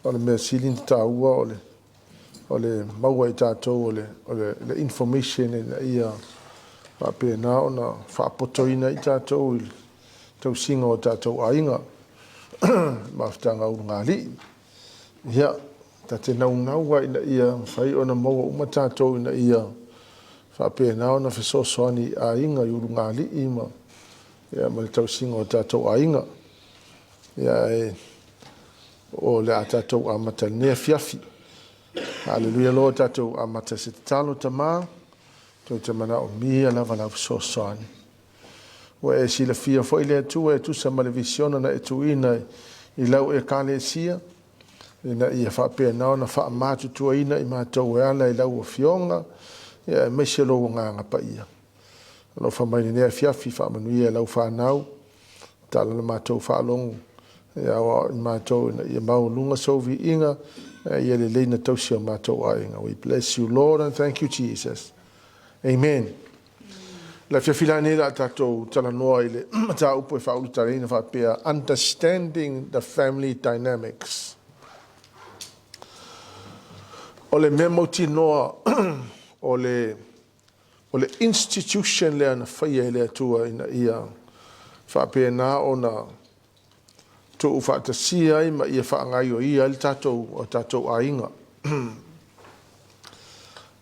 O le mea sili ona taua o le o le maua e tatou o le o le le information ina ia faapena ona faapotoina ai tatou i le tausiga o tatou aiga mafutaga ulugalii. Ia, ta te naunau lava ina ia mafai ona maua uma tatou ina ia faapena ona fesoasoani i aiga i ulugalii ma ia ma le tausiga o tatou aiga. Ia ae o le a tatou amata i lenei afiafi. Haleluia Lord, tatou amata i se tatalo Tama, tou te manaomia lava lau fesoasoani. Ua e silafia foi le Atua e tusa ma le visiona na e tuuina i lau Ekalesia, ina ia faapena ona faamatutuaina i matou e ala i lau Afioga, ia aemaise lou Agaga Paia. Alofa mai lenei afiafi, faamanuia i lau fanau, tala le matou faalogo, ia aoao i matou ina ia maualuga sou viiga, ia lelei na tausi o matou aiga. We bless you, Lord, and thank you, Jesus. Amen. Le afiafi la nei la tatou talanoa i le mataupu e faaulutaleina faapea Understanding the Family Dynamics. O le mea mautinoa o le o le institution lea na faia e le Atua ina ia faapena ona tuufaatasia ai ma ia faagaioia ai le tatou, o tatou aiga.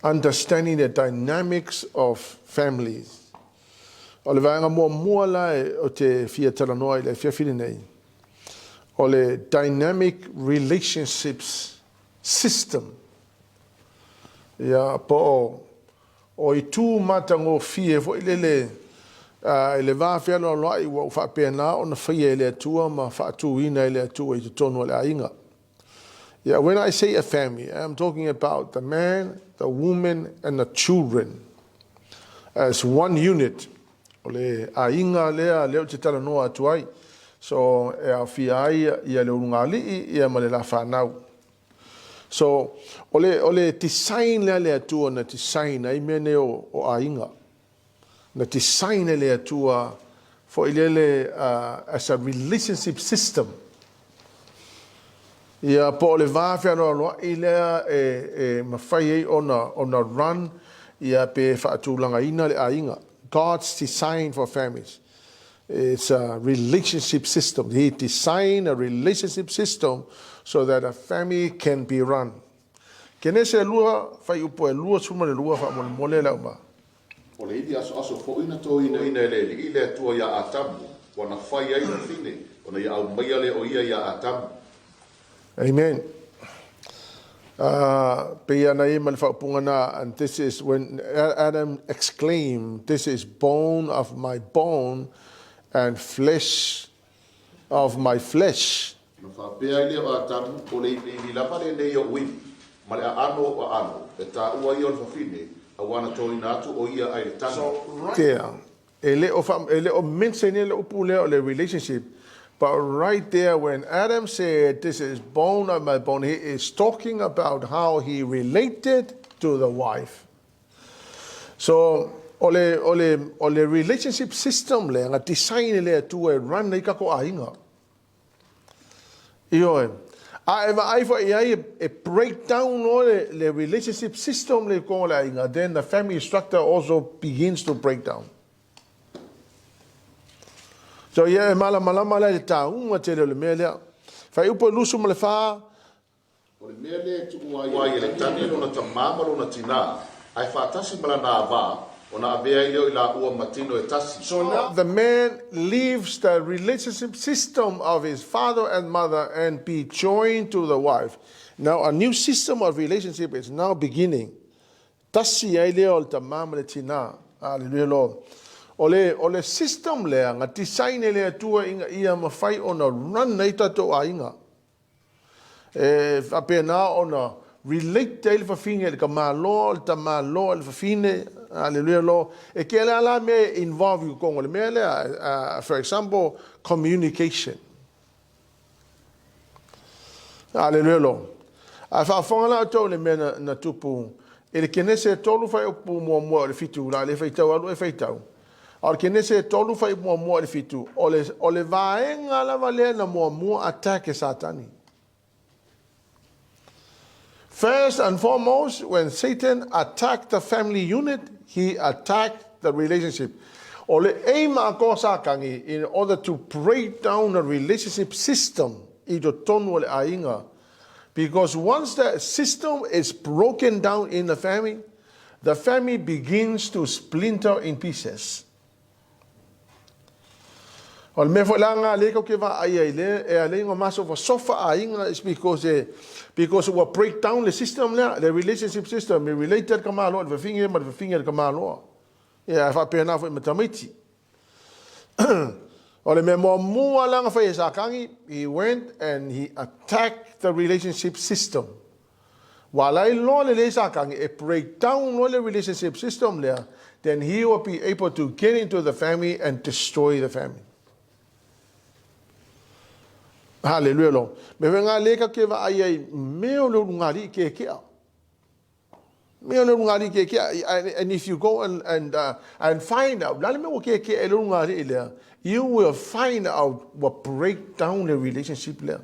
Understanding the dynamics of families. O le vaega muamua la o te fia talanoa i le afiafi lenei, o le dynamic relationships system. Ia, po o O itu matagofie foi lele i le va fealoaloai ua ou faapena ona faia e le Atua ma faatuina e le Atua i totonu o le aiga. Yeah, when I say a family, I'm talking about the man, the woman and the children as one unit. O le aiga lea lea ou te talanoa atu ai. So, e aofia ai ia le ulugalii ia ma le la fanau. So, o le, o le design lea le Atua na design ai mea nei o, o aiga. Na design e le Atua foi lele uh, as a relationship system. Ia, po o le va fealoaloai lea e, e mafai ai ona, ona run ia pe faatulagaina le aiga. God's design for families. It's a relationship system. He designed a relationship system so that a family can be run. Kenese 2, fuaiupu e 22 faamolemole lau ma. O le ivi asoaso foi na toinaina e le Alii le Atua iā Atamu, ua na fai ai fafine, ona ia aumaia lea o ia iā Atamu. Amen. Uh, pei ana i ma le faaupuga na, and this is when Adam exclaimed, this is bone of my bone and flesh of my flesh. Ona faapea ai lea o Atamu, O le iviivi lava lenei oʻu ivi, ma le aano oʻu aano, e taua ia o le fafine, a ua na toina atu o ia ai le tane. So right there, e le o, fa, e le o mention le upu lea o le relationship, but right there when Adam said, this is bone of my bone, he is talking about how he related to the wife. So, o le, o le, o le relationship system lea, na design e le Atua e run ai kako aiga. Ioe. A e vaai foi i ai e break down loa le, le relationship system le totonu o le aiga, then the family structure also begins to break down. So ia e malamalama la i le taua tele o le mea lea. Fuaiupu e 24. O le mea lea e tuu ai e le tane lona tamā ma lona tinā, ae faatasi ma lana avā, ona avea ai lea o i laua ma tino e tasi. So now the man leaves the relationship system of his father and mother and be joined to the wife. Now a new system of relationship is now beginning. Tasi ai lea o le tamā ma le tinā. Hallelujah Lord. O le, o le system lea, na design e le Atua ina ia mafai ona run ai tatou aiga. E faapena ona relate ai le fafine i le tamaloa, o le tamaloa i le fafine, hallelujah Lord. E tele lava la mea e involve i totonu o le mea lea, uh, for example, communication. Hallelujah Lord. A faafofoga la outou i le mea na, na tupu i le Kenese e 3 fuaiupu muamua o le 7, la le faitau alu e faitau. A o le Kenese e 3 fuaiupu muamua i le 7, o le, o le vaega lava lea na muamua attack e Satani. First and foremost, when Satan attacked the family unit, he attacked the relationship. O le aim a ko Satani in order to break down the relationship system i totonu o le aiga. Because once the system is broken down in the family, the family begins to splinter in pieces. O le mea foi la nga le kau ke vaai ai le e ale nga maso fa sofa aiga is because e because ua break down le system lea, le relationship system e related ka maloa le fafine ma le fafine le ka maloa. Ia e faapena foi ma tamaiti. O le mea muamua la na fai e Satani, he went and he attacked the relationship system. Ua ala ai loa lelei Satani e break down loa le relationship system lea, then he will be able to get into the family and destroy the family. Hallelujah lo. Me foi ngā le ka ke vaai ai mea o le ulugalii ke kea. Mea o le ulugalii ke kea. And if you go and find out, la le mea ua ke kea e le ulugalii lea, you will find out ua break down le relationship lea.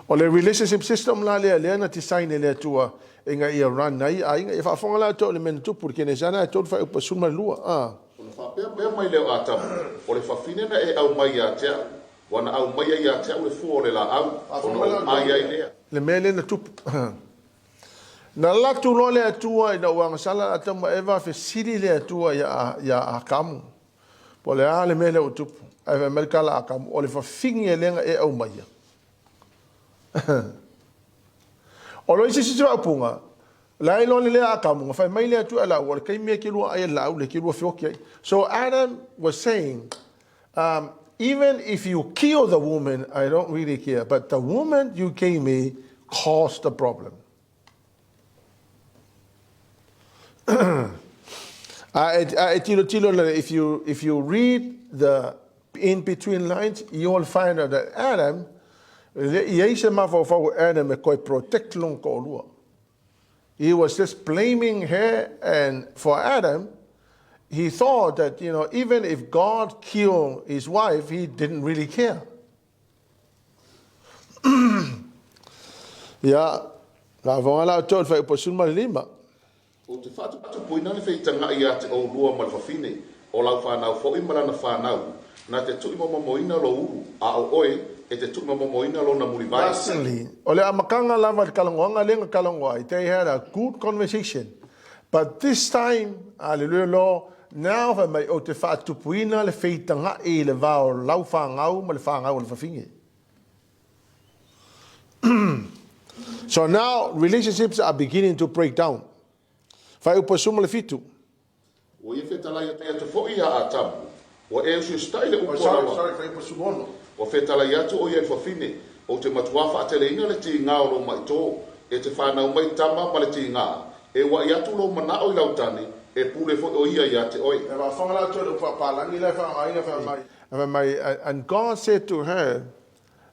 O le relationship system la lea, lea na design e le Atua ina ia run ai aiga. Ia faafofoga la outou i le mea na tupu i le Kenesana e 3 fuaiupu 12. Ah. Ona faapea mai lea o Atamu, O le fafine na e aumai ia te au, ua na aumaia ia te au le fua o le laau, ona ou ai ai lea. Le mea lea na tupu. Na alu atu loa le Atua ina ua agasala Atamu ma Eva, fesili le Atua ia Atamu, Po o le a le mea lea ua tupu? Ae fai mai le tala a Atamu, O le fafine lea na e aumaia. O lo isi sisi faaupuga, la e loa le lea Atamu, na fai mai le Atua e laua, o le taimi e te lua ai e le laau, le te lua feoti ai. So Adam was saying, even if you kill the woman, I don't really care, but the woman you gave me caused the problem. A e tilotilo la, if you read the in between lines, you will find out that Adam, le i ai se mafaufau Adam e koe protect lona toalua. He was just blaming her, and for Adam, he thought that even if God killed his wife, he didn't really care. Ia, faafofoga la outou i le fuaiupu 15. Ou te faatupuina le feitagaʻi ia te ʻolua ma le fafine, o lau fanau foʻi ma lana fanau, na te tuʻimamomoina lou ulu, a ʻo ʻoe, e te tuʻimamomoina lona muliwai. Lastly, o le amataga lava i le talanoaga lea na talanoa ai, they had a good conversation, but this time, hallelujah Lord, now fai mai, ou te faatupuina le feitagaʻi i le va o lau fanau ma le fanau o le fafine. So now relationships are beginning to break down. Fuaiupu 17. Ua ia fetalai atu foʻi iā Atamu, Ua e usiusitaʻi le upu a lau. Sorry, fuaiupu 16. Ua fetalai atu ʻo ia i le fafine, Ou te matuā faateleina le tigā o lou maʻitō, e te fanau mai tama ma le tigā, e uaʻi atu lou manaʻo i lau tane, e pule foʻi ʻo ia iā te ʻoe. E faafofoga la outou i le upu faapalagi la e faaaogaina fai mai. Fai mai, and God said to her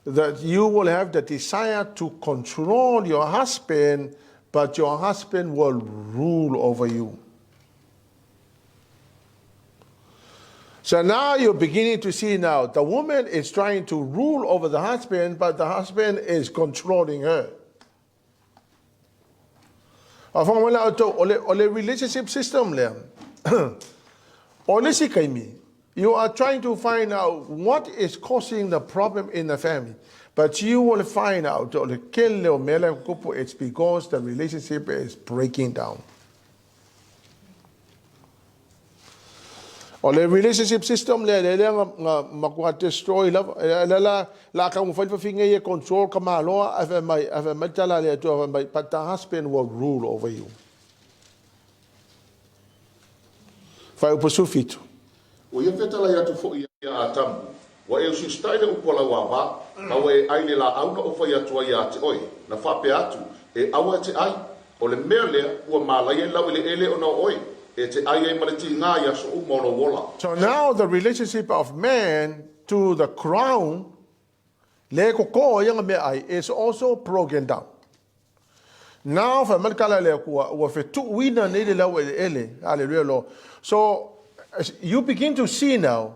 that you will have the desire to control your husband, but your husband will rule over you. So now you're beginning to see now the woman is trying to rule over the husband, but the husband is controlling her. Faafofoga mai la outou, o le relationship system lea. O le isi taimi, you are trying to find out what is causing the problem in the family. But you will find out, o le tele o mea lea tupu, it's because the relationship is breaking down. O le relationship system lea, lea nga matua destroy lava. Le la la ka mawhai fafine ia control ka maloa, ae fai mai tala le Atua, fai mai, but the husband will rule over you. Fuaiupu 17. Ua ia fetalai atu foʻi iā Atamu, Ua e usiusitaʻi le upu a lau avā, ma ua e ʻai le laau na ou fai atu ai iā te ʻoe, na faapea atu, E aua e te ʻai. O le mea lea, ua mālaia i lau ʻeleʻele ona o ʻoe, e te ʻai ai ma le tigā i aso uma o lou ola. So now the relationship of man to the ground, le koko ia nga mea ai, is also broken down. Now, fai mai le tala le Atua, ua fetuuina nei le lau eleele. Hallelujah, Lord. So, you begin to see now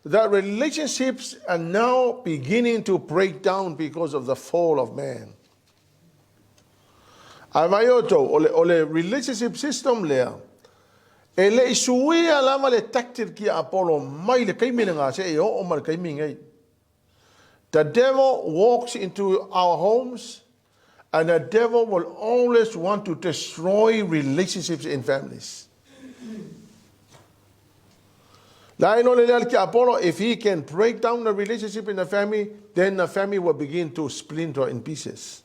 that relationships are now beginning to break down because of the fall of man. Ae vaai outou, o le, o le relationship system lea, e le i suia lava le tactic ki Apollo mai le taimi lena seia oo ma le taimi nei. The devil walks into our homes and the devil will always want to destroy relationships in families. La ino le lea ki Apollo, if he can break down the relationship in the family, then the family will begin to splinter in pieces.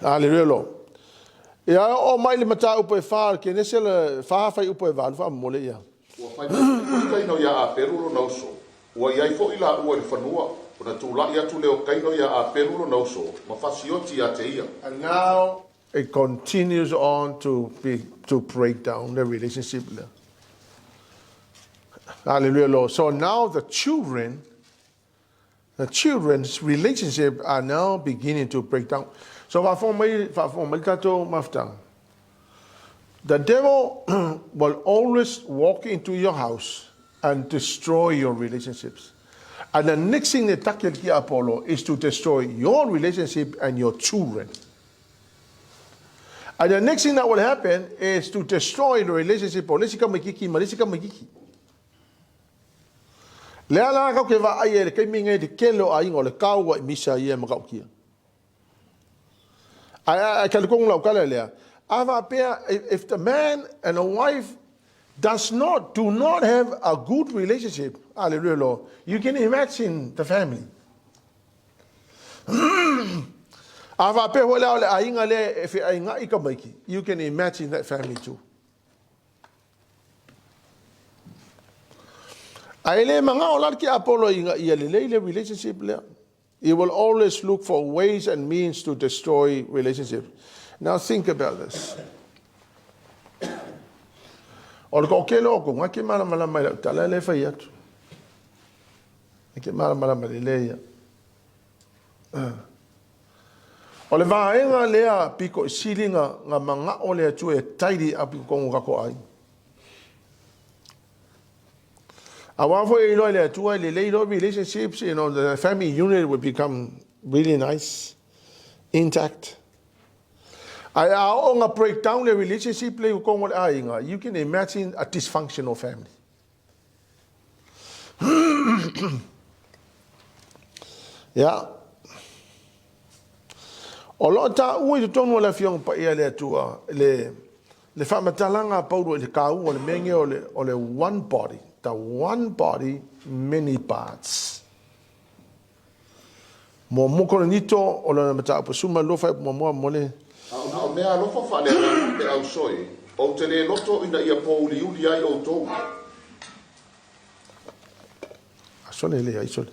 Hallelujah, Lord. Ia oo mai le mataupu e wha, ke nese le wha whai upu e valu wha mole ia. Ua fai mai foi Kaino iā Apelu lona uso, ua i ai foi lāua i le fanua, ona tulai atu lea o Kaino iā Apelu lona uso, ma fasioti iā te ia. And now it continues on to be to break down the relationship lea. Hallelujah, Lord. So now the children, the children's relationship are now beginning to break down. So faafofoga mai, faafofoga mai le tatou mafutaga. The devil will always walk into your house and destroy your relationships. And the next thing that taki ki Apollo is to destroy your relationship and your children. And the next thing that will happen is to destroy the relationship o le isi tamaititi ma le isi tamaititi. Lea la kau ke vaai e le taimi nei le tele o aiga o le kau ua i misa ia e matautia. Ae ae talitonu lau tala lea, a faapea if the man and the wife does not do not have a good relationship, hallelujah Lord, you can imagine the family. A faapea foi la o le aiga lea e feaiga'i tamaiti, you can imagine that family too. Ae le magao la le tiapolo ina ia lelei le relationship lea. He will always look for ways and means to destroy relationships. Now think about this. O le toatele o outou, na te malamalama i lau tala lea e fai atu. Na te malamalama lelei ia. O le vaega lea pito i sili na, na manao le Atua e tidy up i totonu o tatou aiga. Aua foi e iloa e le Atua e lelei loa relationships, you know, the family unit will become really nice, intact. Ae a oo na break down le relationship le i totonu o le aiga, you can imagine a dysfunctional family. Ia. O lo o taua i totonu o le Afioga Paia a le Atua le, le faamatalaga a Paulo i le kāua o le mea nei o le, o le one body, the one body, many parts. Muamua Korinito o lona mataupu 12 fuaiupu muamua mo le. A o mea alofa faaleagaga e ausoe, ou te lē loto ina ia pōuliuli ai outou. A sole le ai sole.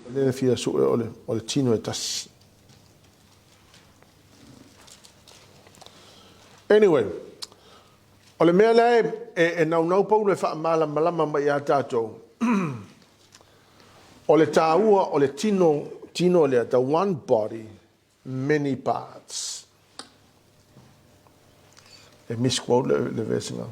O le fia sue o le, o le tino e tasi. Anyway, o le mea lea e, e, e naunau Paulo e faamalamalama mai iā tatou, o le tāua o le tino, tino lea, the one body, many parts. E misquote le, le verse nga.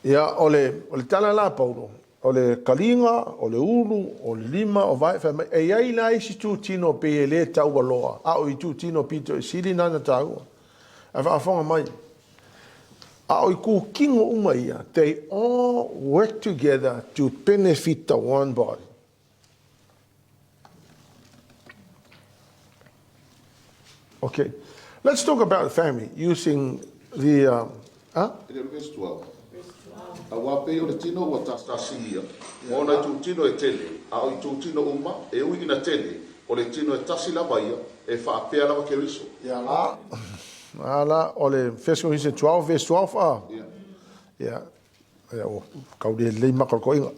Ia, o le, o le tala la Paulo, O le kaliga, o le ulu, o le lima, o vae, fai mai, e i ai la isi itutino pei e le taualoa, a o itutino pito i sili na na taua. Ae faafofoga mai, a o itutino uma ia, they all work together to benefit the one body. Okay, let's talk about family using the, uh, huh? E le o le verse 12. Auā pei o le tino ua tasi ia, ma ona itutino e tele, a o itutino uma, e ui ina tele, o le tino e tasi lava ia, e faapea lava Keriso. Ia la, a la, o le First Corinthians 12 verse 12 a. Ia. Ia, ia ua kau le lelei maka o le koiga.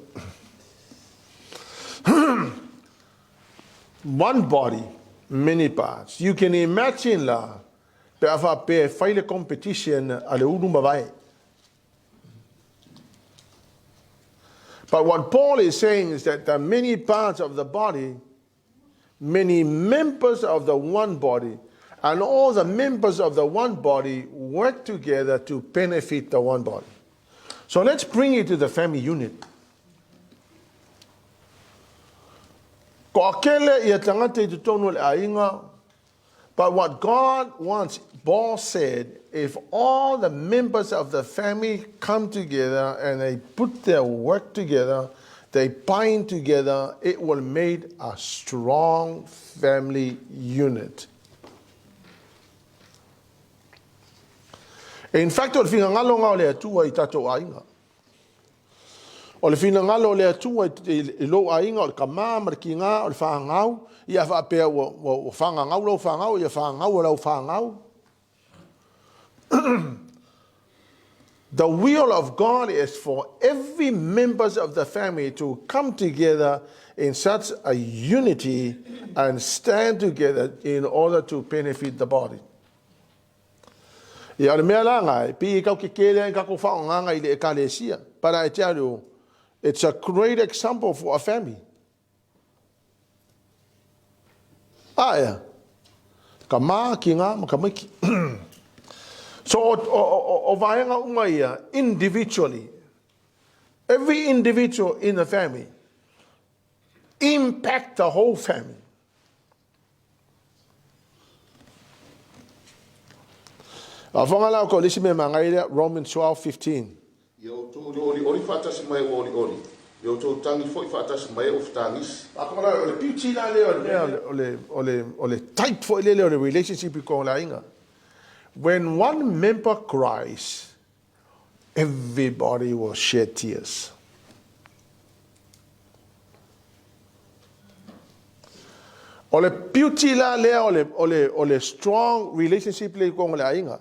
One body, many parts. You can imagine la, pe a faapea e fai le competition a le ulu mavae. But what Paul is saying is that the many parts of the body, many members of the one body, and all the members of the one body work together to benefit the one body. So let's bring it to the family unit. Toatele ia tagata i totonu o le aiga, but what God wants, Paul said, if all the members of the family come together and they put their work together, they bind together, it will make a strong family unit. In fact, o le finagalo nga o le Atua i tatou aiga. O le finagalo o le Atua i lou aiga, o le tama ma le tina, o le fanau, ia faapea ua fagagau lau fanau, ia fagau lau fanau. The will of God is for every members of the family to come together in such a unity and stand together in order to benefit the body. Ia, o le mea la nga, e pei e kau ke kele ai kako whaonganga i le ekalesia. But I tell you, it's a great example for a family. A ea, ka mā ki ngā ma ka maiki. So o vaenga uma ia, individually, every individual in the family, impact the whole family. A whanga la ko lisi me mangai lea, Romans 12:15. Ia outou olioli faatasi mai ua olioli, ia outou tagi foi faatasi mai ua fetagisi. A ko la, o le beauty la lea o le mea, o le type foi lele o le relationship i ko le aiga. When one member cries, everybody will shed tears. O le beauty la lea o le strong relationship le i konga le aiga.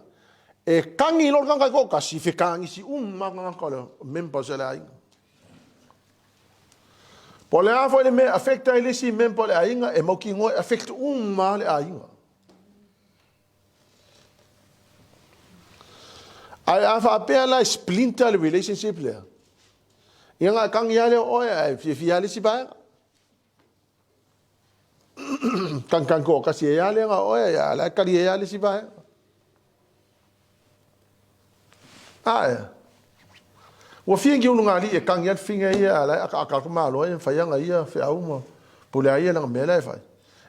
E kangi loa le tagata i toatasi, fekagisi uma lava tagata o le members o le aiga. Po o le a foi le mea e affect ai le isi member o le aiga, e mautinoa e affect uma lava le aiga. Ae a faapea la e splinter le relationship lea, ia na kangi lava lea o oe ae fiafia lava le isi vaega. Kangkang toatasi ai lava lea na o oe, a o la e kali ai lava le isi vaega. Ae, ua fia ni ulugalii e kagi ai le figa ia, a o la e akaaka atu malo ai, e fai ana ia feau ma pule lava ia i lana mea la e fai.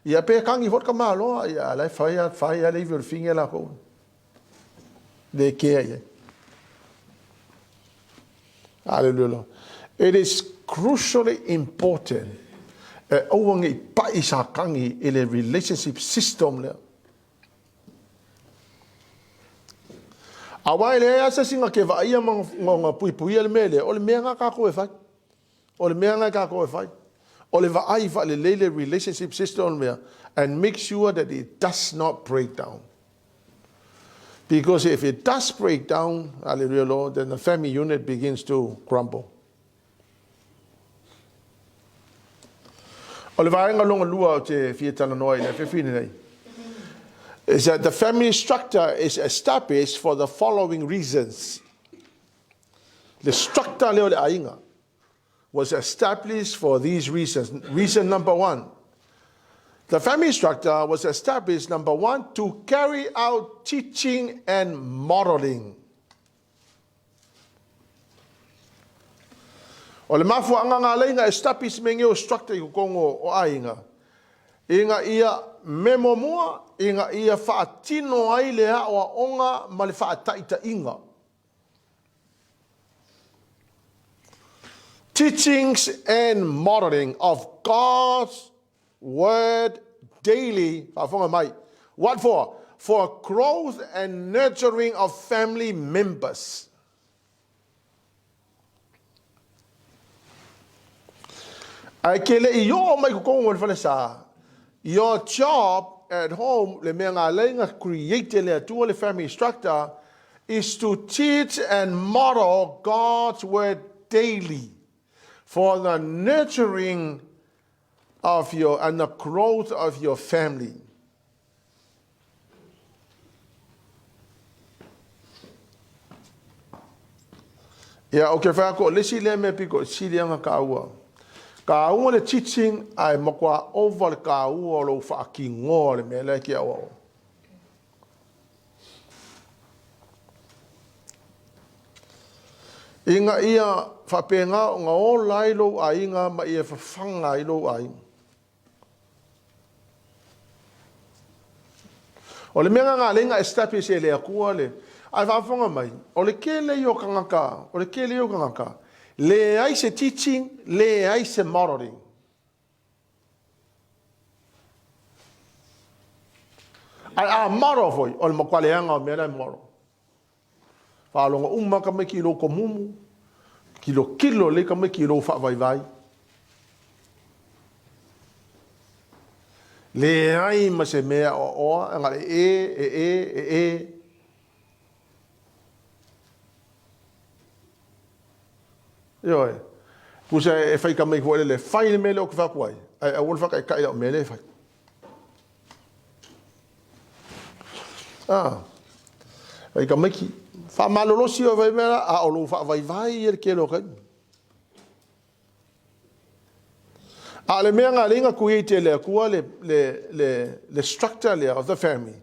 Ia pe kagi foi le tamaloa, ia a o la e fai lava le ivi o le figa latou. Le kea i ai. Hallelujah. It is crucially important e aua ne i pai sa kagi i le relationship system lea. Aua e leai lava se isi na te vaaia ma na puipuia le mea lea, o le mea lena tatou e fai. O le mea lena tatou e fai. O le vaai faalelei le relationship system o le mea and make sure that it does not break down. Because if it does break down, hallelujah Lord, then the family unit begins to crumble. O le vaega lona lua o te fia talanoa i le afiafi lenei, is that the family structure is established for the following reasons. Le structure lea o le aiga was established for these reasons. Reason number one, the family structure was established, number one, to carry out teaching and modeling. O le mafuaaga na alai na establish me nei o structure i totonu o aiga, ina ia me muamua, ina ia faatino ai le aoaoga ma le faataitaiga. Teachings and modeling of God's word daily, faafofoga mai, what for? For growth and nurturing of family members. Ae ke le i oo mai totonu o le falesa, your job at home, le mea na alai na create e le Atua le family structure, is to teach and model God's word daily for the nurturing of your and the growth of your family. Ia, o ke whai ako, le isi lea mea piko, sili anga kāua. Kāua le teaching, ae matua ova le kāua o lou whaakingoa le mea lea ki au au. Ina ia faapena ona ola ai lou aiga ma ia fafaga ai lou aiga. O le mea lena lea na establish e le Atua le ae faafofoga mai, o le tele ia o tagata, o le tele ia o tagata, leai se teaching, leai se modeling. Ae a model foi, o le matua leaga o mea la e model. Faalogo uma tamaiti i lou tomumu, tilotilo lelei tamaiti i lou faavaivai. Leai ma se mea aoaoa, e na o le e, e e, e e. Ioe. Tusa e fai tamaiti foi lele, fai le mea lea ou te fai atu ai, ae aua le faataitai i lau mea lea e fai. Ah. Fai tamaiti, faamalolosi oe fai mea, a o lou faavaivai ia le tele o taimi. A o le mea na lea na create e le Atua le, le, le, le structure lea of the family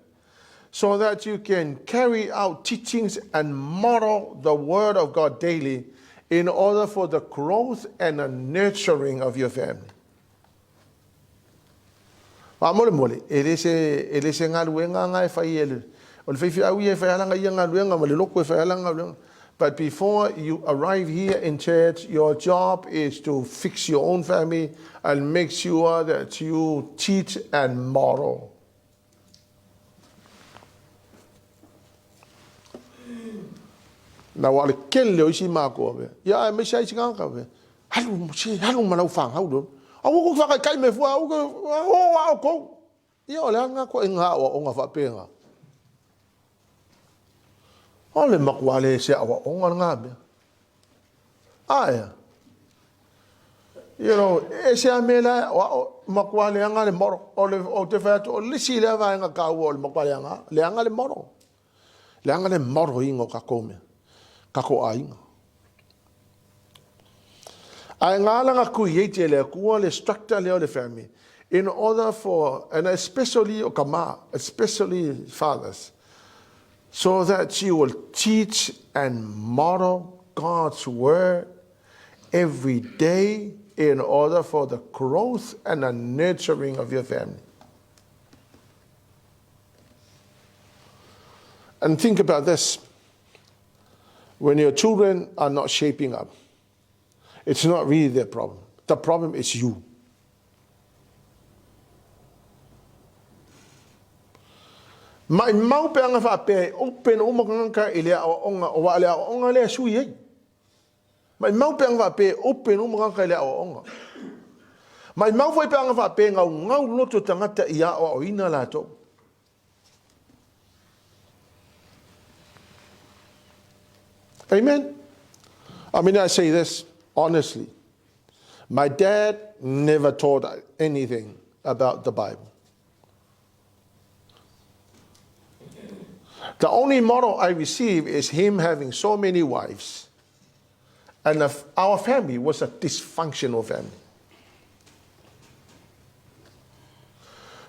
so that you can carry out teachings and model the word of God daily in order for the growth and the nurturing of your family. Faamolemole, e le se, e le se galuega na e fai e le, o le faifeau ia e fai lana ia galuega ma le lotu e fai lana galuega. But before you arrive here in church, your job is to fix your own family and make sure that you teach and model. Na wa le kele o isi mākua pe. Ia ae maise ai isi tagata pe. Alu, se, alu ma lau fanau lo. Aua ku whakaikai me fua, au ke, o a o kou. Ia o le a ngā koe ngā aoaoga faapena. O le matua le se aoaoga lena mea. Ae. You know, e se a mea la, o ao, matua leaga le moro. O le, o te whai atu, o lisi lea vaenga kāua o le matua leaga, leaga le moro. Leaga le moro inga o kākou mea, kākou aiga. Ae ngā langa create e le Atua le structure lea o le family in order for, and especially o tama, especially fathers, so that you will teach and model God's word every day in order for the growth and the nurturing of your family. And think about this. When your children are not shaping up, it's not really their problem. The problem is you. Maimau pe aga faapea e open uma tagata i le aoaoga, aua o le aoaoga lea e sui ai. Maimau pe aga faapea e open uma tagata i le aoaoga. Maimau foi pe aga faapea e gaugau loto tagata i aoaoina latou. Amen. I mean, I say this honestly. My dad never taught anything about the Bible. The only model I received is him having so many wives. And our family was a dysfunctional family.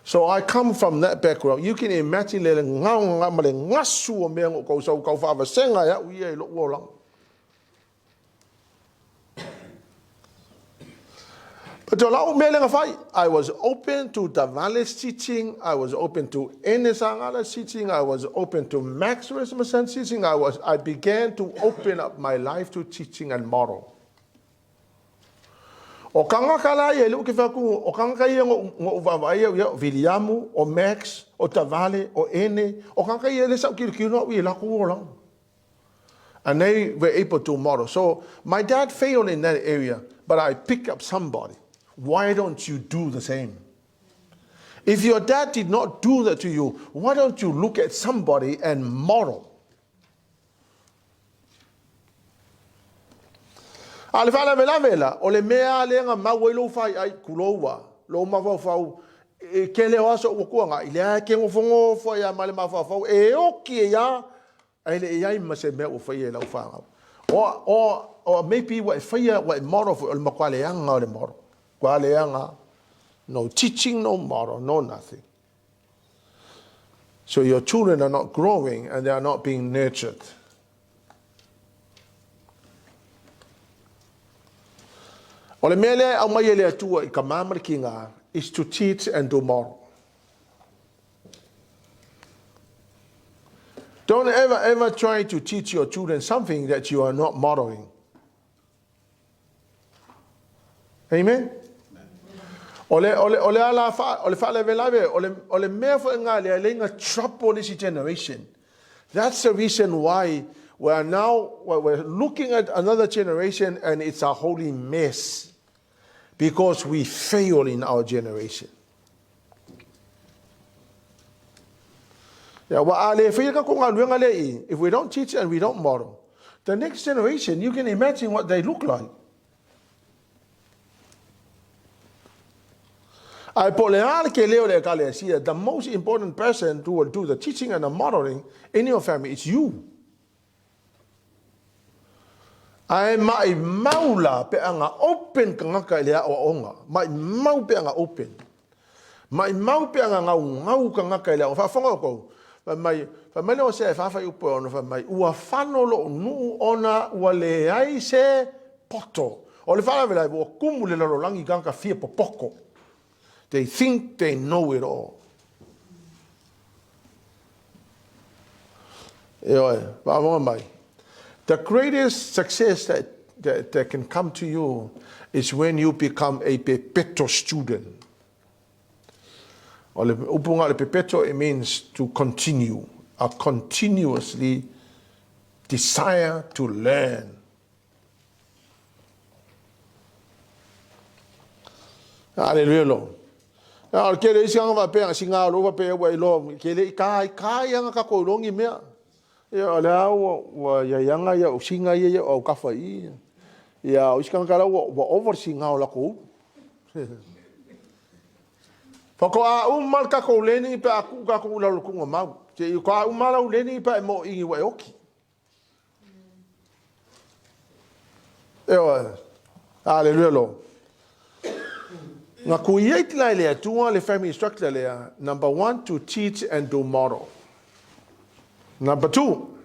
So I come from that background. You can imagine le ngaunga ma le ngasu o mea ngo kau sau kau whaavasenga ia uia i lou olaga. But o lau mea lea na fai, I was open to Tavale's teaching, I was open to Ene Sagala's teaching, I was open to Max Rasmussen's teaching, I was I began to open up my life to teaching and model. O kangaka la ia i lou ke whaku, o kangaka ia ngo vaavaai au ia, o Viliamu, o Max, o Tavale, o Ene, o kangaka ia le sa u kilokilo au i lakou olaga. And they were able to model. So my dad failed in that area, but I pick up somebody. Why don't you do the same? If your dad did not do that to you, why don't you look at somebody and model? A le faalavelave la, o le mea lea na mau ai lou faiai, tulou a, lou mafaufau, e kele o aso ua tuanai, lea e ke nofonofo ai lava ma le mafaufau, e oki ai lava, Ae le i i ai ma se mea ua faia e lau fanau. O, o, o maybe ua e faia, ua e model foi, o le matua leaga o le model. Matua leaga. No teaching, no model, no nothing. So your children are not growing and they are not being nurtured. O le mea lea e aumai e le Atua i tama ma le tiga is to teach and to model. Don't ever ever try to teach your children something that you are not modeling. Amen. O le, o le, o le ala fa, o le faalavelave, o le, o le mea foi ngā le leinga trouble this generation. That's the reason why we are now, we're looking at another generation and it's a holy mess. Because we fail in our generation. Yeah, wa a le faia ka ko galuega le i, if we don't teach and we don't model, the next generation, you can imagine what they look like. Ae po o le a le kele o le ekalesia, the most important person who will do the teaching and the modeling in your family is you. Ae maimau la pe a ga open kangaka i le aoaoga. Maimau pe a ga open. Maimau pe a ga gaugau kangaka i le aoaoga. Faafofoga outou, fai mai, fai mai le Hosea e 4 fuaiupu e 6, fai mai, Ua fano lou nuu ona ua leai se poto. O le faalavelave ua tumu le lalolagi i tagata fia popoto. They think they know it all. Ioe, faafofoga mai. The greatest success that, that, that can come to you is when you become a pepeto student. O le upu nga o le pepeto, it means to continue, a continuously desire to learn. Aleluia lo. A o le tele isi aga faapea singa o lo faapea ua iloa ke le i kai kai aga ka ko longi mea. Ia o le a ua ua ia ianga ia o singa ia ia o kafa i. Ia o isi kanga kala ua ua over singa o la ko. Faatoa uma le tatou learning pe a tuu tatou i lalo o le tuugamau. Se i faatoa uma lau learning pe a e moʻoigi ua e oti. Ioe. Aleluia lo. Na create la e le Atua le family structure lea, number one, to teach and to model. Number two,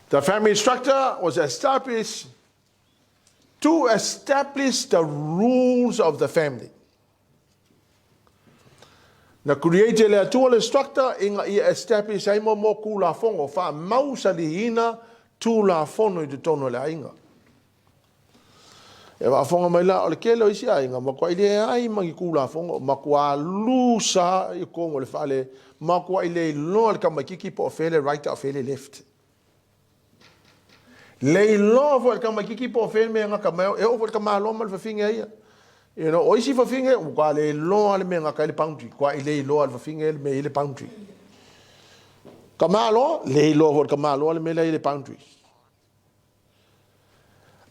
the family structure was established to establish the rules of the family. Na create e le Atua le structure ina ia establish ai mo mo Tulafono, faamausaliina Tulafono i totonu o le aiga. E faafofoga mai la, o le tele o isi aiga, matuai leai ma ni Tulafono, matua lusa i totonu o le fale, matuai le iloa le tamaititi po o fea le right a o fea le left. Le iloa foi e le tamaititi po o fea le mea e gata mai ai, e oo foi i le tamaloa ma le fafine a ia. You know, o isi fafine, ua matua le iloa le mea e gata ai le boundary, matua le iloa e le fafine le mea e i ai le boundary. Tamaloa, le iloa foi e le tamaloa le mea la e i ai le boundary.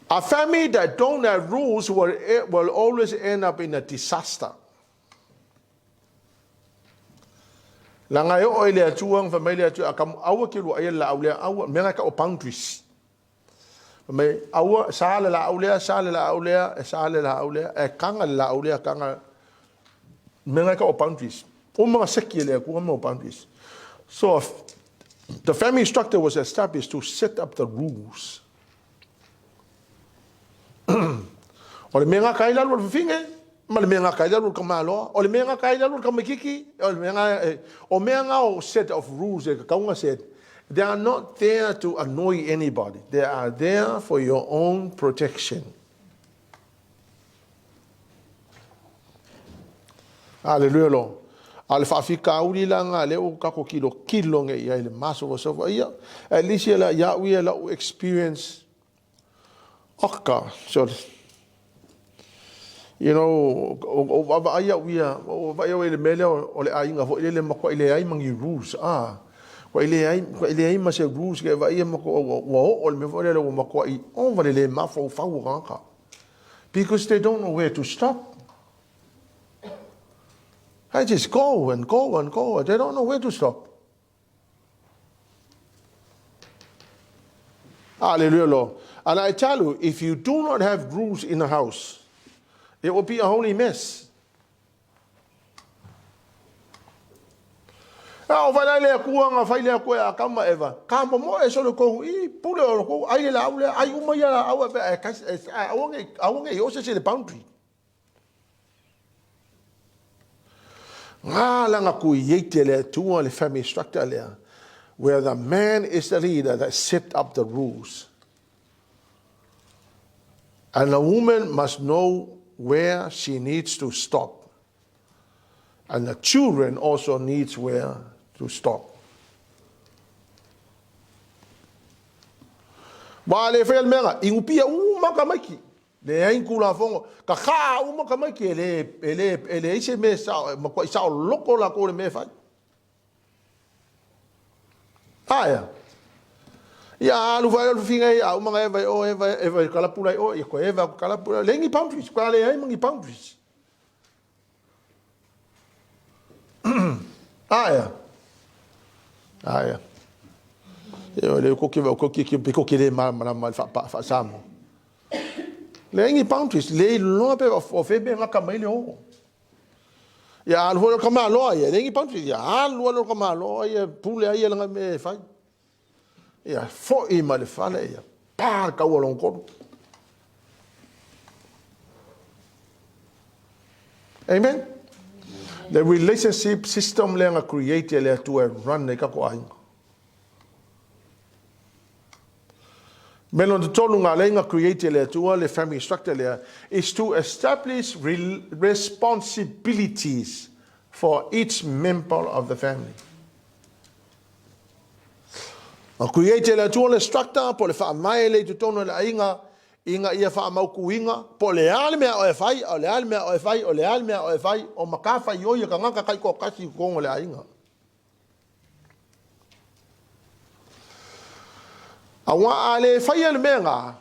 A family that don't have rules will, will always end up in a disaster. Leaga e oo i le Atua, fai mai le Atua, aua ke lua ai le laau lea, aua, mea na e tau o boundaries. Fai mai, aua, sa le laau lea, sa le laau lea, e sa le laau lea, e kaga le laau lea, kaga, mea na e tau o boundaries. Uma na seki e le Atua mea o boundaries. So, the family structure was established to set up the rules. O le mea gata ai lalo o le fafine, ma le mea gata ai lalo o le tamaloa, o le mea gata ai lalo o le tamaititi, o le mea ga, o mea ga o set of rules e tatau ona set, they are not there to annoy anybody, they are there for your own protection. Aleluia lo. A o le faafitauli la ga lea ua tatou tilotilo nei i ai i le masofasofa ia, at least ia ia au ia lau experience Oka, so you know, o vaavaai au ia, o vaavaai au i le mea lea o le aiga foi lele matuai leai ma ni rules, ah, matuai leai, matuai leai ma se rules ke vaai ia matua ua, ua oo le mea foi lele ua matuai ova le le mafaufau o tagata. Because they don't know where to stop. I just go and go and go. They don't know where to stop. Hallelujah, Lord. And I tell you, if you do not have rules in the house, it will be a holy mess. A o fai le Atua na fai le Atua ia Atamu ma Eva, ka momoe solo kou i pule o kou ai le laau lea, ai uma ia laau e e aua nei aua nei o se se le boundary. Ngā langa create le Atua le family structure lea, where the man is the leader that set up the rules. And the woman must know where she needs to stop. And the children also needs where to stop. Wa le fai le mea, ingupia uma ka maiki. Leai ni Tulafono, ka kaa uma tamaiti e le, e le, e leai se mea e sao, e matuai saoloko latou i le mea e fai. Aea. Ia alu fai alu finga ia a uma na eva i o eva eva i kalapula i o ia koe eva aku kalapula leai ni boundaries koe a leai ma ni boundaries. Aea. Aea. Ia o le koke vau koke ki pe koke le malamalama i le faa-Samoa. Leai ni boundaries, le iloa pe o fea mea gata mai le o. Ia alu foi le tamaloa ia, leai ni boundaries, ia alu alu le tamaloa ia, pule ai ia lana mea e fai. Ia foi mai le fale, ia pa le taua lona tolu. Amen. The relationship system lea na create e le Atua e run ai tatou aiga. Mea lona tolu na ala ai na create e le Atua le family structure lea is to establish responsibilities for each member of the family. Na create e le Atua le structure po o le faamae lea i totonu o le aiga ina ia faamautuina po o le a le mea o e fai, a o le a le mea o e fai, o le a le mea o e fai, o matafaioi a tagata taitoatasi i totonu o le aiga. Aua a le faia le mea lena,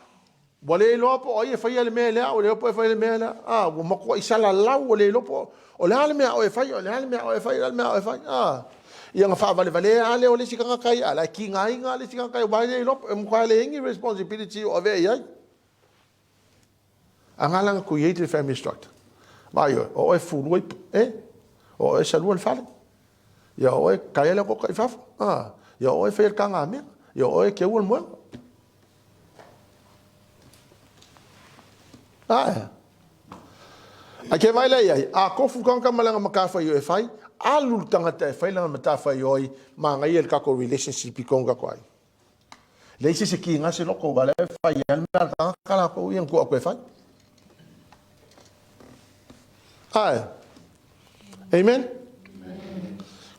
ua le iloa po o ai e faia le mea lea, ua le iloa po o ai e faia le mea lea. A, ua matuai salalau, ua le iloa po o le a le mea a oe e fai, o le a le mea a oe e fai, o le a le mea a oe e fai. A, ia ona faavalevalea lava lea o le isi tagata ia, a o la e tigaina lava le isi tagata ia, aua e le iloa, e matua leai ni responsibility o avea i ai. A na la na create le family structure. Vaai oe, o oe fulua ipu, e, o oe salua le fale. Ia o oe kaea le oka i fafo. A, ia o oe faia le kagamea. Ia o oe keua le moega. Ae. Ai ke vai lea iai, a kofu tagata ma lana matafaioi e fai, alu le tagata e fai lana matafaioi, manaia le tatou relationship i tonu tatou ai. Leai se isi e kiga se loko, aua o la e fai lava le mea a le tagata latou ia na tuu atu e fai. Ae. Amen?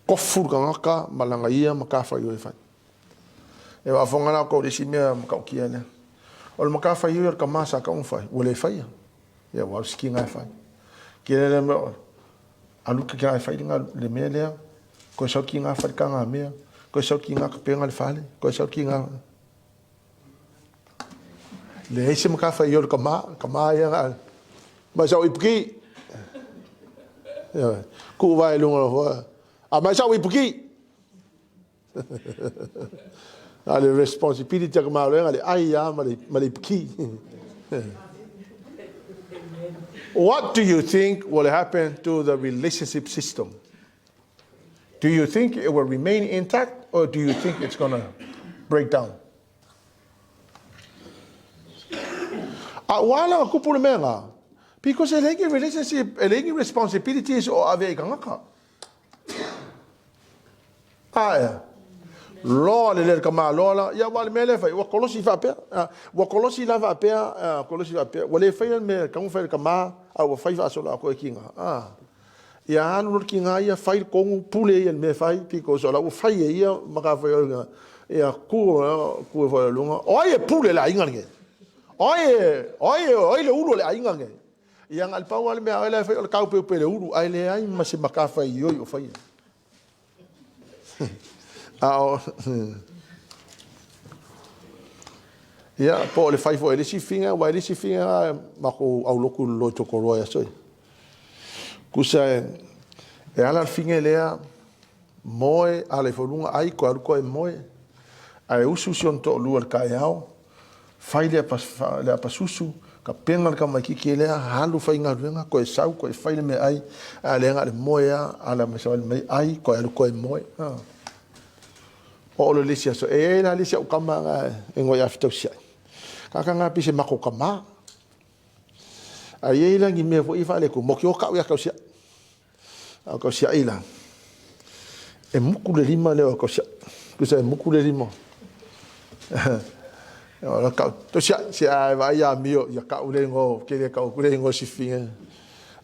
Kofu le tagata ma lana ia matafaioi e fai. E faafofoga la outou i le isi mea matautia lea. O le matafaioi a le tama sa tatau ona fai, ua le faia. Ia ua alu se kiga e fai. Kila lea mea, alu ke kiga e fai le mea lea, koe sau kiga fai le kagamea, koe sau kiga kapenga le fale, koe sau kiga... Leai se matafaioi a le tama, tama ia na mai sau ipuki. Ku vai lunga lo hoa. A mai sau ipuki. A le responsibility a ka malo le ai a ma le ma le ipuki. What do you think will happen to the relationship system? Do you think it will remain intact or do you think it's going to break down? A ua ala kupu le mea ngā. Because e leai ni relationship, e leai ni responsibilities o ave i kangaka. Ae. Loa le le ka maloa la, ia ua le mea lea fai, ua kolosi faapea, ua kolosi la faapea, kolosi faapea, ua le faia le mea, tago fai le tama, a ua fai faasolo atoa e kiga. Ia alu loa le kiga ia, fai le kogu, pule ia i le mea e fai, because o la ua fai e ia matafaioi ia ku, ku e foi i luga. O ai e pule i le aiga lenei? O ai e, o ai, o ai le ulu o le aiga lenei? Ia na o le pau lava le mea a oe la e fai o le taupeupe i le ulu, ae leai ma se matafaioi o faia. A o Ia, po o le fai foi e le isi figa, aua e le isi figa matou aulotu i le loitokoloa i aso ia. Tusa e, e ala le figa lea, moe, ala ifo i luga, ai, toe alu toe moe. Ae usu si ona toalua i le taeao, fai le apa, le apa susu, Tapena le tamaititi lea, alu faigaluega, toe sau, toe fai le meaai, a lea na o le moe lava, ala mai savali mai ai, toe alu toe moe. Oo loa i le isi aso, e i ai la le isi au tama na e igoa ia Fetausiai. Tagata na pei se matou tama. Ae i ai la ni mea foi ia faaletonu, matou te o tau ia Tausiai. A o Tausiai la, e mutu le lima lea o Tausiai. Tusa e mutu le lima. O tau, Tausiai, se a vaai ia amio, ia tau le igoa, ou te le tau atu le igoa sifi.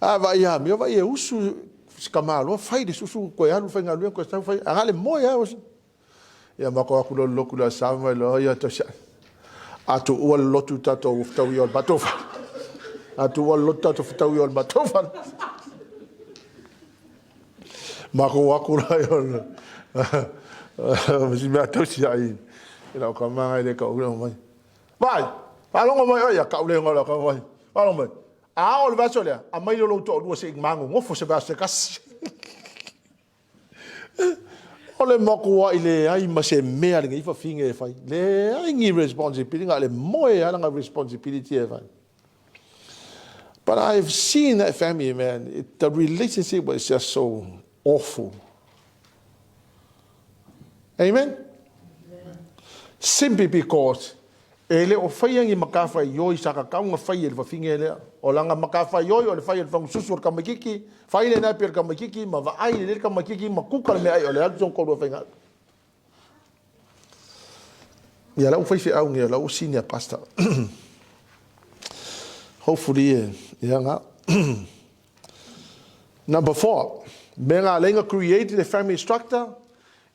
A vaai ia amio, vaai e usu si tamaloa, fai le susu, toe alu faigaluega, toe sau fai, a na o le moe lava. Ia matou o atu loa i le lotu i le Aso Sa fai mai loa, ia Tausiai, a tuua le lotu tatou fetaui i o i le matou fale. A tuua le lotu tatou fetaui i o i le matou fale. Matou o atu la i o ma si mea Tausiai i lau tama e le tau mai. Vaai, faalogo mai oe ia tau le igoa o lau tama mai. Faalogo mai. A oo i le vaiaso lea, aumai lea o lou toalua se i manonofo se vaiaso se tasi. O le matuai leai ma se mea a lenei fafine e fai. Leai ni responsibility, na o le moe lava lana responsibility e fai. But I've seen that family, man. The relationship was just so awful. Amen? Simply because e le o faia ni matafaioi sa tatau ona fai e le fafine lea. O lana matafaioi o le fai o le fagususu o le tamaititi, fai le nappy o le tamaititi ma vaai lelei le tamaititi ma kuka le meaai o le alu sona toalua faigaluega. Ia lau faifeau nei, o lau senior pastor. Hopefully, ia nga. Number 4, me nga lenga create the family structure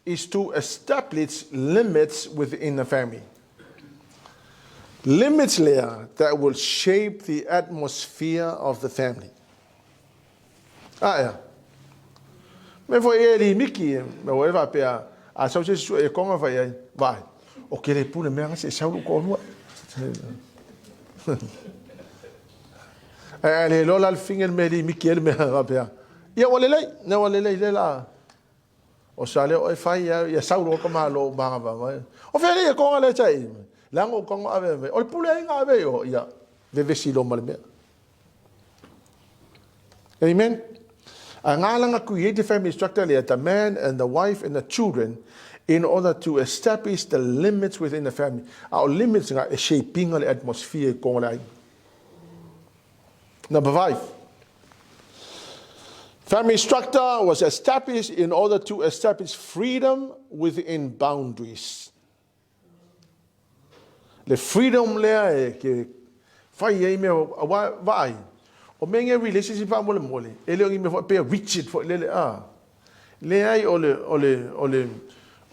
is to establish limits within the family. Limits lea that will shape the atmosphere of the family. A ea. Me foi e limiki, me ua e faapea, a sau se isi sue e konga fai ai, vaai, o ke le pule mea nga se sau lou toalua. Ae a le iloa la le fafine le mea e limiki ai le mea faapea, ia ua lelei, ia ua lelei lea la. O sa lea oe fai a, ia sau loa ka malo o maga mai. O fea lea konga lea tai. Leaga o konga ave mai. O le pule ai nga ave o ia vevesi lo ma le mea. Amen. A ngā langa create the family structure lea, the man and the wife and the children in order to establish the limits within the family. A o limits nga e shapinga le atmosphere i konga le aiga. Number 5. Family structure was established in order to establish freedom within boundaries. Le freedom lea e ke fai ai mea aua vaai. O mea nge relationship faamolemole, e le o ni mea foi pea rigid foi lele a. Leai o le o le o le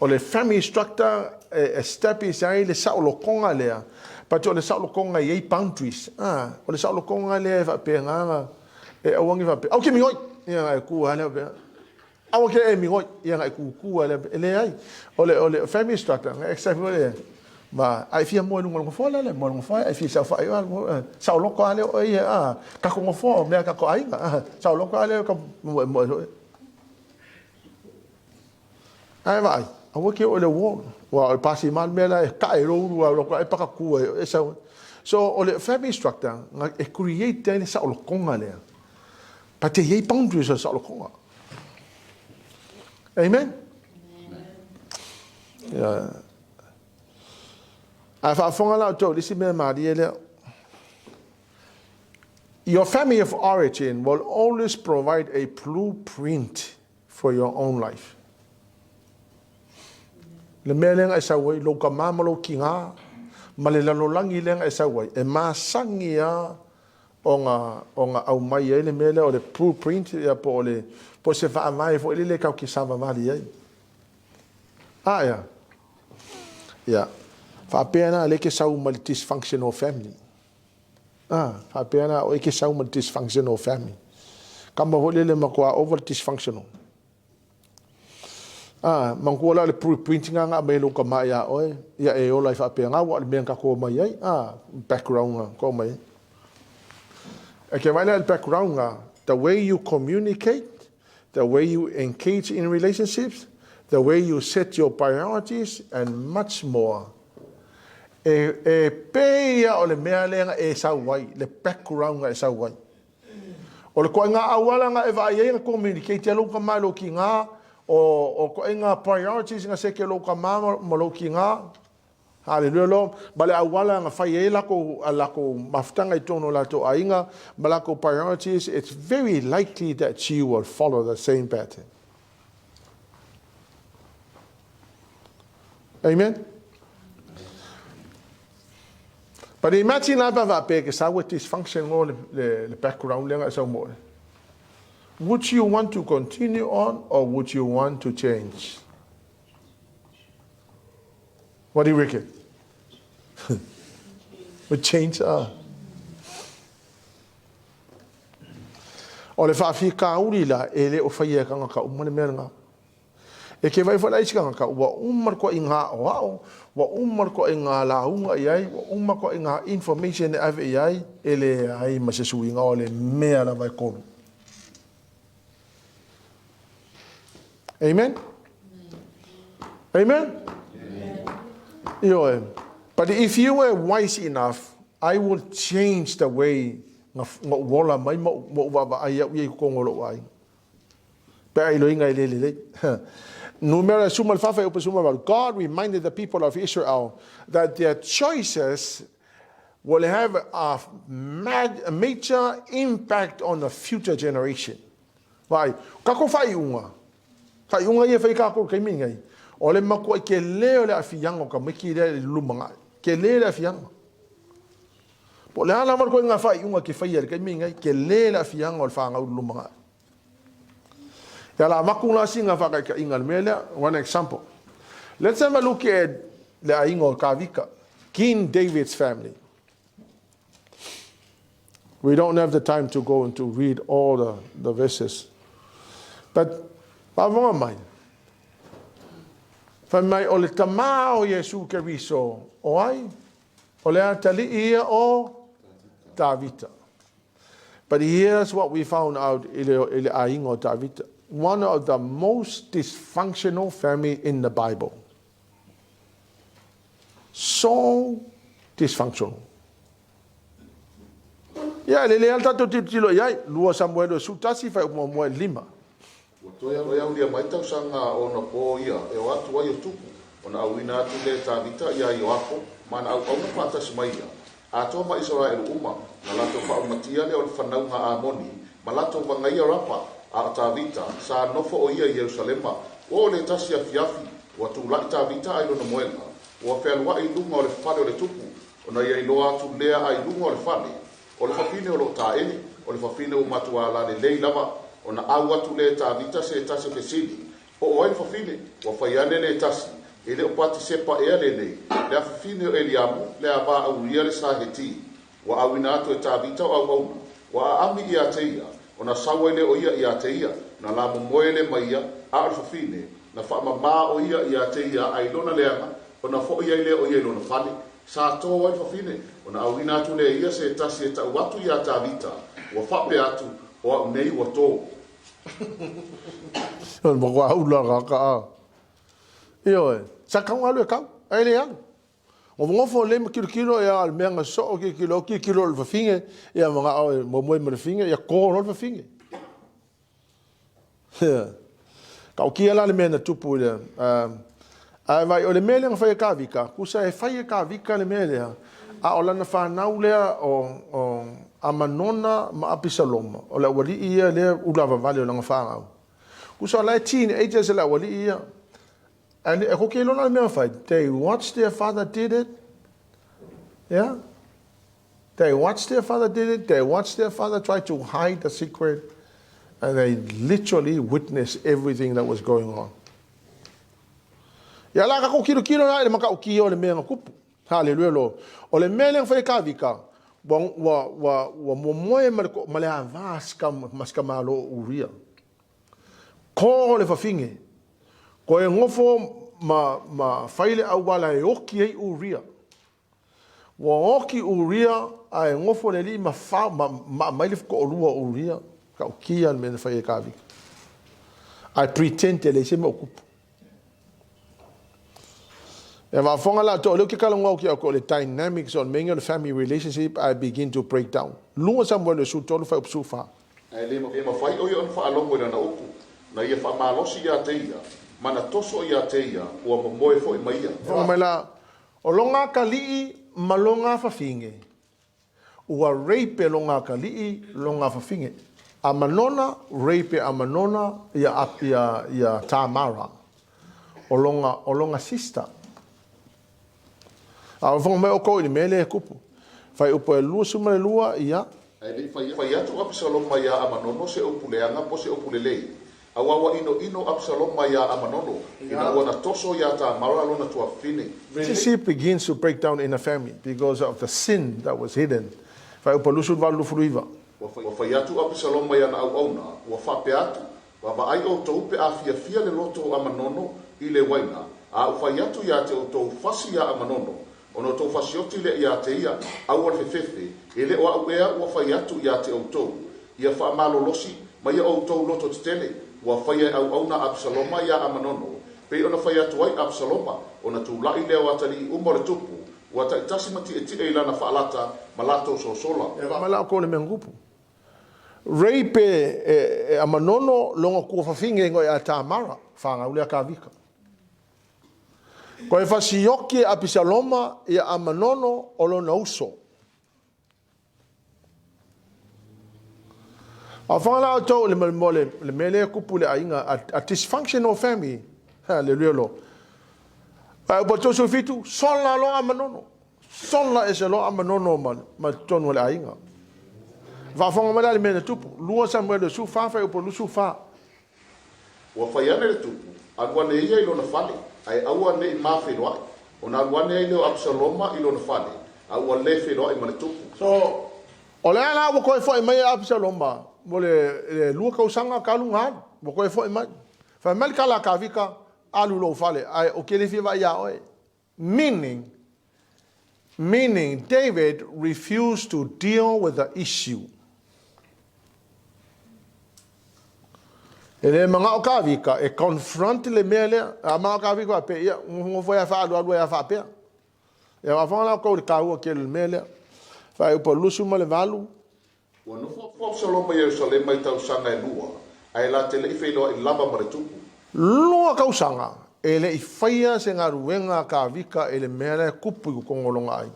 o le family structure e establish ai le saolotoga lea but o le saolotoga e i ai boundaries a o le saolotoga lea e faapena na e aua ne i faapea au ke migoi ia na e ku lava lea faapea aua ke e migoi ia na e kuku lava lea e leai o le o le family structure na establish foi lea ma a e fia moe i luga o le nofoa la lea moe i le nofoa a e fia saofai saoloto lava lea oe ia a tatou nofoa o mea a tatou aiga a saoloto lava lea ka moemoe foi. Ae vaai, aua e te oo i le wall. Aua o le pasima le mea la e tae lou ulu alu atu e pakatu ai e sau. So o le family structure e create ai le saolotoga lea. But e i ai boundaries o le saolotoga. Amen? Yeah. A faafofoga la outou i le isi mea malie lea. Your family of origin will always provide a blueprint for your own life. Le mea lea na e sau ai, lou tama ma lou tiga, ma le lalolagi lea na e sau ai, e masani lava ona, ona aumai ai le mea lea o le blueprint, ia po o le, po o se faavae foi lele tatou te savavali ai. A ea? Ia, faapea la lea e te sau mai le dysfunctional family. A, faapea la oe e te sau ma le dysfunctional family. Kama foi lele matua over le dysfunctional. A, manatua la o le blueprint nga nga aumai e lou tama ia oe, ia e ola ai faapea nga ua o le mea na tatou omai ai. A, background nga tatou omai ai. E ke vaai la i le background nga, the way you communicate, the way you engage in relationships, the way you set your priorities and much more. E, e pei ia o le mea lea na e sau ai, le background na e sau ai. O le koaiga auala na e vaai ai na communicate ai lou tama i lou tiga, o, o koaiga priorities na seke lou tama ma, ma lou tiga. Haleluia lo, ma le auala na fai ai lakou, a lakou mafutaga i totonu o latou aiga, ma lakou priorities, it's very likely that you will follow the same pattern. Amen? But imagine la pa faapea ke sau e dysfunction ngo le, le, le background lea nga e sau mo le. Would you want to continue on or would you want to change? What do you reckon? Would change ah. O le faafitauli la e le o faia e tagata uma le mea lena. E ke vai foi la isi tagata ua uma le toaiga aoao, ua uma le toaiga lauga i ai, ua uma toaiga information e ave i ai, e leai ma se suiga o le mea lava e kolu. Amen? Amen? Ioe. But if you were wise enough, I will change the way na ou ola mai ma ou vaavaai au ia i totonu o lou aiga. Pe a iloiga e le lelei. Numera 14 e upu 18. God reminded the people of Israel that their choices will have a major impact on the future generation. Vaai, kako faaiuga, faaiuga ia e fai kākou i le taimi lenei, o le matuai tele o le aafiaga o tamaiti lea i le lumanai. Tele le aafiaga. Po o le a lava le ituaiga faaiuga e te faia i le taimi lenei, tele le aafiaga o le fanau i le lumanai. Ia la avatu la sina faataitaiga i le mea lea. One example. Let's have a look at le aiga o Tavita, King David's family. We don't have the time to go and to read all the, the verses. But, faafofoga mai, fai mai o le tamā o Iesu Keriso, o ai? O le atalii ia o Tavita. But here's what we found out i le, i le aiga o Tavita. One of the most dysfunctional family in the Bible. So dysfunctional. Ia, e lelei lava le tatou tilotilo i ai. 2 Samuelu e 11, faaiupu muamua e 5. Ua toe aulia mai tausaga ona po ia e o atu ai o Tupu, ona auina atu lea e Tavita iā Ioapo ma ana auauna faatasi mai ia, atoa ma Isaraelu uma, na latou faaumatia lea o le fanauga a Amoni, ma latou vagaia Rapa, a o Tavita, sa nofo o ia i Ierusalema. Ua oo le tasi afiafi, ua tulaʻi Tavita a i lona moega, ua fealuaʻi i luga o le fale o le tupu, ona ia iloa atu lea a i luga o le fale, O le fafine o lo o taele, o le fafine ua matuā lalelei lava, ona ʻau atu lea e Tavita se tasi fesili, Po o ai le fafine? Ua fai ane le tasi, E le o Patisepa ea lenei, le afafine o Eliamu, le ava a Uria le sa Heti. Ua ʻauina atu e Tavita o auauna, ua aami iā te ia, ona sau ai lea o ia iā te ia, na la momoe le mai ia, a o le fafine, na faamamā o ia iā te ia a i lona leaga, ona foʻi ai lea o ia i lona fale, Sa tō ai le fafine, ona ʻauina atu lea e ia se tasi e taʻu atu iā Tavita, ua faapea atu, O aʻu nei ua tō. O le matua ula ka ka a. Ioe, sa kau alu e kau, ae le alu. Nofonofo lelei ma kilokilo ia o le mea na soo kilokilo, kilokilo i le fafine, ia manao e moemoe ma le fafine, ia tō loa le fafine. Taotia la le mea na tupu i le... ae vaai, o le mea lea na fai e Tavita, tusa e fai e Tavita le mea lea, a o lana fanau lea o, o Amanona ma Apisaloma, o le aualii ia lea ulavavale o lana fanau. Tusa o la e teenagers le aualii ia. And e koke iloa la le mea na fai, they watched their father did it. Yeah. They watched their father did it, they watched their father try to hide the secret, and they literally witnessed everything that was going on. Ia la kako kilokilo la i le makaʻukia o le mea na kupu. Haleluia lo. O le mea lea na fai e Tavita, ua, ua, ua, ua momoe ma le, ma le avā ma si tamālo o Uria. Ko le fafine, koe nofo ma, ma fai le auala e oki ai Uria. Ua oki Uria ae nofo le alii ma fa, ma maa mai le toalua o Uria, ta'utia le mea na fai e Tavita. Ae pretend e leai se mea o tupu. E faafofoga la outou, o lea ou te talanoa atu ia outou i le dynamics o le mea lenei o le family relationship I begin to break down. Lua Samuele 13 fuaiupu 14. Ae le mafai o ia ona faalogo i lana upu, na ia faamalosi ia te ia, ma na toso ia te ia, ua momoe foi ma ia. Faafofoga mai la, o lona atalii ma lona afafine, Ua rape e lona atalii lona afafine. Amanona, rape e Amanona ia, ia, ia Tamara, o lona, o lona sister. A faafofoga mai outou i le mea lea e tupu. Fuaiupu e 22, ia. Ae le i fai atu Apisaloma iā Amanono se upu leaga po o se upu lelei, Auā ua ʻinoʻino Apisaloma iā Amanono, ina ua na toso iā Tamara lona tuafafine. Relationship begins to break down in a family because of the sin that was hidden. Fuaiupu 28 29. Ua fai atu Apisaloma i ana auauna, ua faapea atu, Vaavaai ʻoutou pe a fiafia le loto o Amanono i le uaina, a ua fai atu iā te ʻoutou fasi iā Amanono, ona outou fasioti lea iā te ia, aua le fefefe, e le o aʻu ea ua fai atu iā te ʻoutou, ia faamalolosi ma ia ʻoutou loto tetele, ua faia e auauna a Apisaloma iā Amanono, pei ona fai atu ai Apisaloma, ona tulaʻi lea o atalii uma o le tupu, ua taitasi ma tiʻetiʻe i lana faalata ma latou sosola. E mai la outou i le mea na tupu. Rape e Amanono lona tuafafine igoa ia Tamara, fanau lea a Kavika. Toe fasioki e Apisaloma ia Amanono o lona uso. A faafofoga la outou i le mo le le mea lea e tupu i le aiga, a dysfunctional family. Haleluia Lord. Fuaiupu 37, sola loa Amanono. Sola ese loa Amanono ma ma totonu o le aiga. Faafofoga mai la i le mea na tupu. 2 Samuele 14, fuaiupu 24. Ua fai ane le tupu, alu ane ia i lona fale, ae aua ne i ma feiloai. Ona alu ane ai lea o Apisaloma i lona fale, a ua le feiloai ma le tupu. So, o lea la ua toe foi mai Apisaloma mo le lua tausaga talu ona alu, ua toe foi mai. Fai mai le tala a Kavika, Alu i lou fale, ae ou te le fia vaai iā oe. Meaning, meaning David refused to deal with the issue. E le manao Kavika e confront le mea lea. A manao Kavika faapea, ia, nofo ai a faaalualu ai a faapea. Ia faafofoga la outou i le taua tele o le mea lea. Fuaiupu 28. Ua nofo o Apisaloma i Ierusalema i tausaga e lua, ae la te le i feiloai lava ma le tupu. Lua tausaga e le i faia se galuega a Kavika i le mea la e tupu i totonu o lona aiga.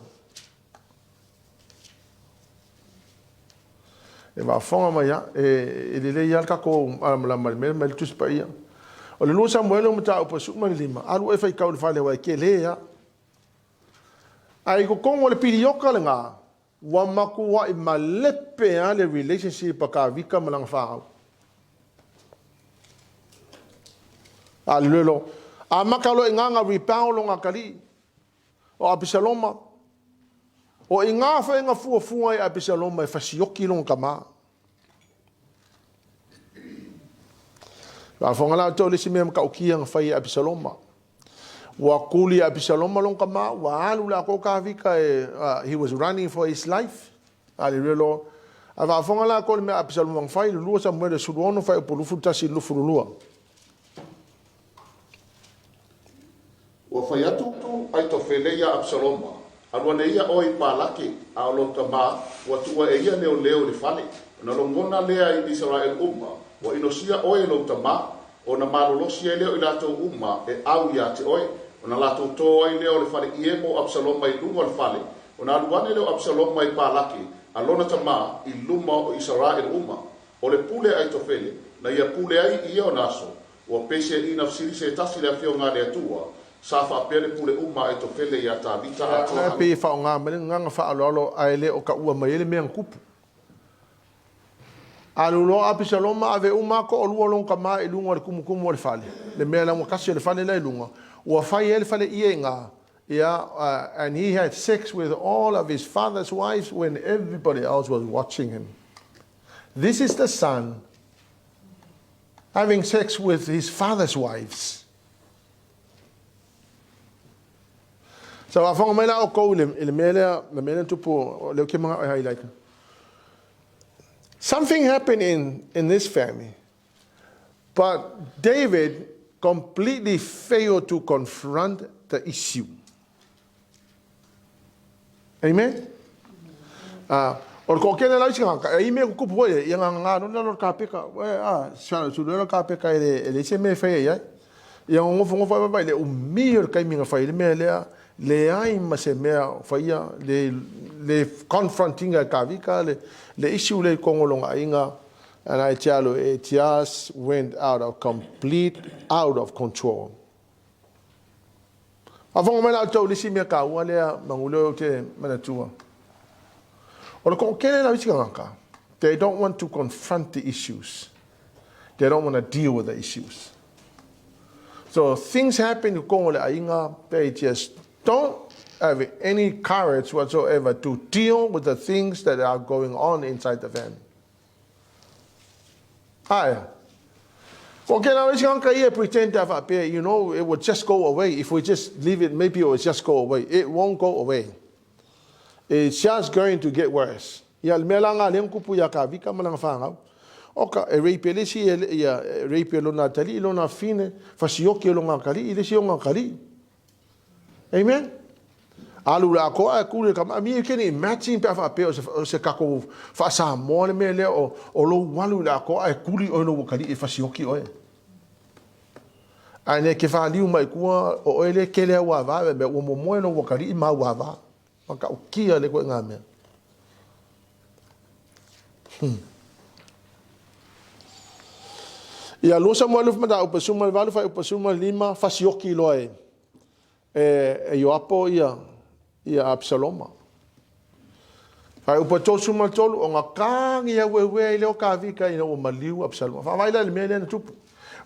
E faafofoga mai lava, e lelei lava le tatou malamalama i le mea mai le Tusi Paia. O le 2 Samuele o mataupu e 15, alu oe e faitau i le fale aua e tele lava. Ae i totonu o le piliota lena, Ua matuai malepe lava le relationship a Kavika ma lana fanau. Haleluia Lord. Amata loa i ina na rebel lona atalii o Apisaloma. O i ina foi na fuafua ai Apisaloma e fasioki lona tama. Faafofoga la outou i le isi mea matautia na fai e Apisaloma. Ua tuli e Apisaloma lona tama, ua alu le atoa Kavika e, he was running for his life. Haleluia Lord. Ae faafofoga la outou i le mea a Apisaloma na fai, le 2 Samuele 16, fuaiupu 21 i le 22. Ua fai atu Aitofele iā Apisaloma, Alu ane ia ʻoe i Palake, a o lou tama, ua tuua e ia leoleo i le fale. Ona logona lea i Isaraelu uma, ua inosia ʻoe e lou tama, ona malolosi ai lea o i latou uma e ʻau iā te ʻoe, ona latou tō ai lea o le fale ʻie mo Apisaloma i luga o le fale, ona alu ane lea o Apisaloma i Palake, a lona tama, i luma o Isaraelu uma. O le pule a Aitofele, na ia pule ai i ia ona aso, Ua peiseaiina fesili se tasi le Afioga a le Atua, sa faapea le pule uma a Aitofele iā Tavita a Lea e pei e faaaoga mai le gagana faaaloalo ae le o taua mai ai le mea na tupu. Alu loa Apisaloma ave uma a toalua lona tama i luga o le tumutumu o le fale, le mea laugatasia o le fale la i luga, ua fai ai le faleie i ina, ia, and he had sex with all of his father's wives when everybody else was watching him. This is the son Having sex with his father's wives. So faafofoga mai la outou i le, i le mea lea, le mea lea na tupu, o lea ou te manao e highlight. Something happened in this family, but David completely failed to confront the issue. Amen. O le toatele la isi tagata, e i mea tutupu foi ia, ia gagana loa lalo o le kapeka. Ua a, sulu le kapeka e le leai se mea e faia i ai. Ia nofonofo ai vaavaai i le umi o le taimi na fai ai le mea lea, leai ma se mea o faia, le le confront ina e Kavika le le issue lea i totonu o lona aiga, and I tell you, it just went out of complete out of control. Faafofoga mai la outou i le isi mea taua lea manu lea ou te manatua. O le toatele la o isi tagata, they don't want to confront the issues. They don't want to deal with the issues. So things happen i totonu o le aiga, they just don't have any courage whatsoever to deal with the things that are going on inside the family. Ae. Ko kēlā isi tagata ia e pretend a faapea, you know, it will just go away. If we just leave it, maybe it will just go away. It won't go away. It's just going to get worse. Ia, le mea la ngā lea na tupu iā Kavika ma lana whānau. Oka, e rape e le isi, ia, e rape e lona atalii, lona afine, fasioki e lona atalii, le isi o ngā atalii. Amen. Alu le atoa ae kuli le tama. I mean, you can imagine pe a faapea o se, o se tatou faa-Samoa le mea lea o, o lou alu i le atoa ae kuli oe lou atalii e fasioki oe. Ae nei ke whāliu mai kua o oe le kele au ava, me ua momoe lou atalii ma au ava. Matautia le koe ngā mea. Ia lua Samuelu mataupu 18 fuaiupu 15 fasioki loa e e Ioapo ia ia Apisaloma. Fuaiupu 33 ona tagi aueuea ai lea o Kavika ina ua maliu Apisaloma. Vaavaai la i le mea lea na tupu.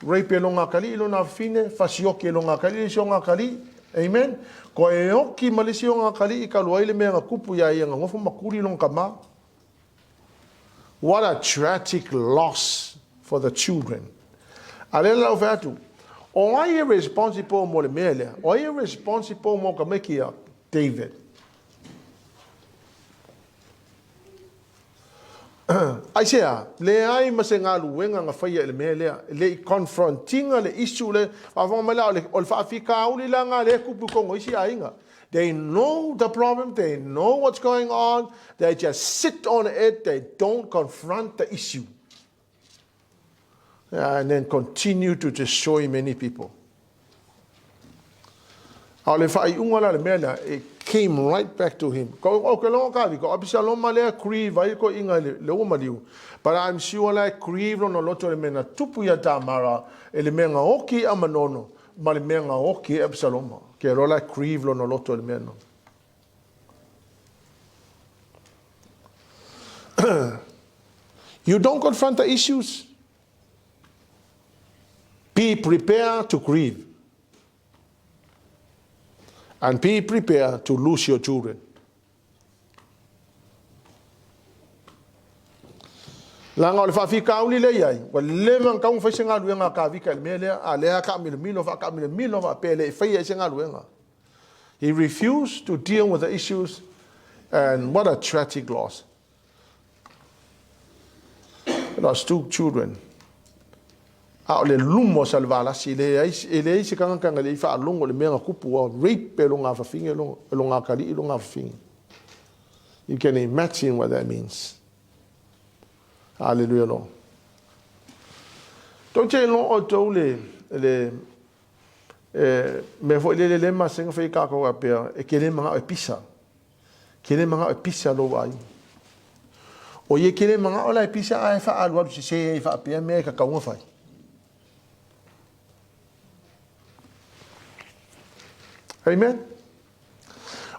Rape e lona atalii lona afafine, fasioki e lona atalii le isi o atalii. Amen. Koe oki ma le isi o atalii talu ai le mea na tupu iā ia na nofo ma kuli lona tama. What a tragic loss for the children. A lea la lau fai atu, o ai e responsible mo le mea lea? O ai e responsible mo ka meki a David? Aisea? Leai ma se galuega na faia i le mea lea. E le i confront ina le issue lea. Faafofoga mai la, o le, o le faafitauli la na lea e tupu i totonu o isi aiga. They know the problem, they know what's going on, they just sit on it, they don't confront the issue. And then continue to destroy many people. A o le faaiuga la le mea lea, it came right back to him. Ko o ke longa ka ko Abisaloma lea grieve ai ko inga le, le ua maliu. But I'm sure la grieve lona loto le mea na tupu ia Tamara e le mea nga oki a Manono ma le mea nga oki e Abisaloma. Ke rola grieve lona loto le mea na. You don't confront the issues. Be prepared to grieve. And be prepared to lose your children. Leaga o le faafitauli lea i ai, ua leva ona tatau ona fai se galuega a Kavika i le mea lea, a o lea a taamilomilo, faataamilomilo faapea e le i faia ai se galuega. He refused to deal with the issues and what a tragic loss. He lost two children. A o le lumo o Salevalasi, e leai, e leai se tagata na le i faalogo i le mea na tupu, ua rape e lona afafine, e lona atalii lona afafine. You can imagine what that means. Hallelujah, Lord. Tou te iloa outou le, le, e, mea foi lele le masega fai kākou a pea, e ke le mangao e pisa. Ke le mangao e pisa lou aiga. O ia ke le mangao la e pisa a e whaalualu se se e whaapea mea e kakaunga whai. Amen.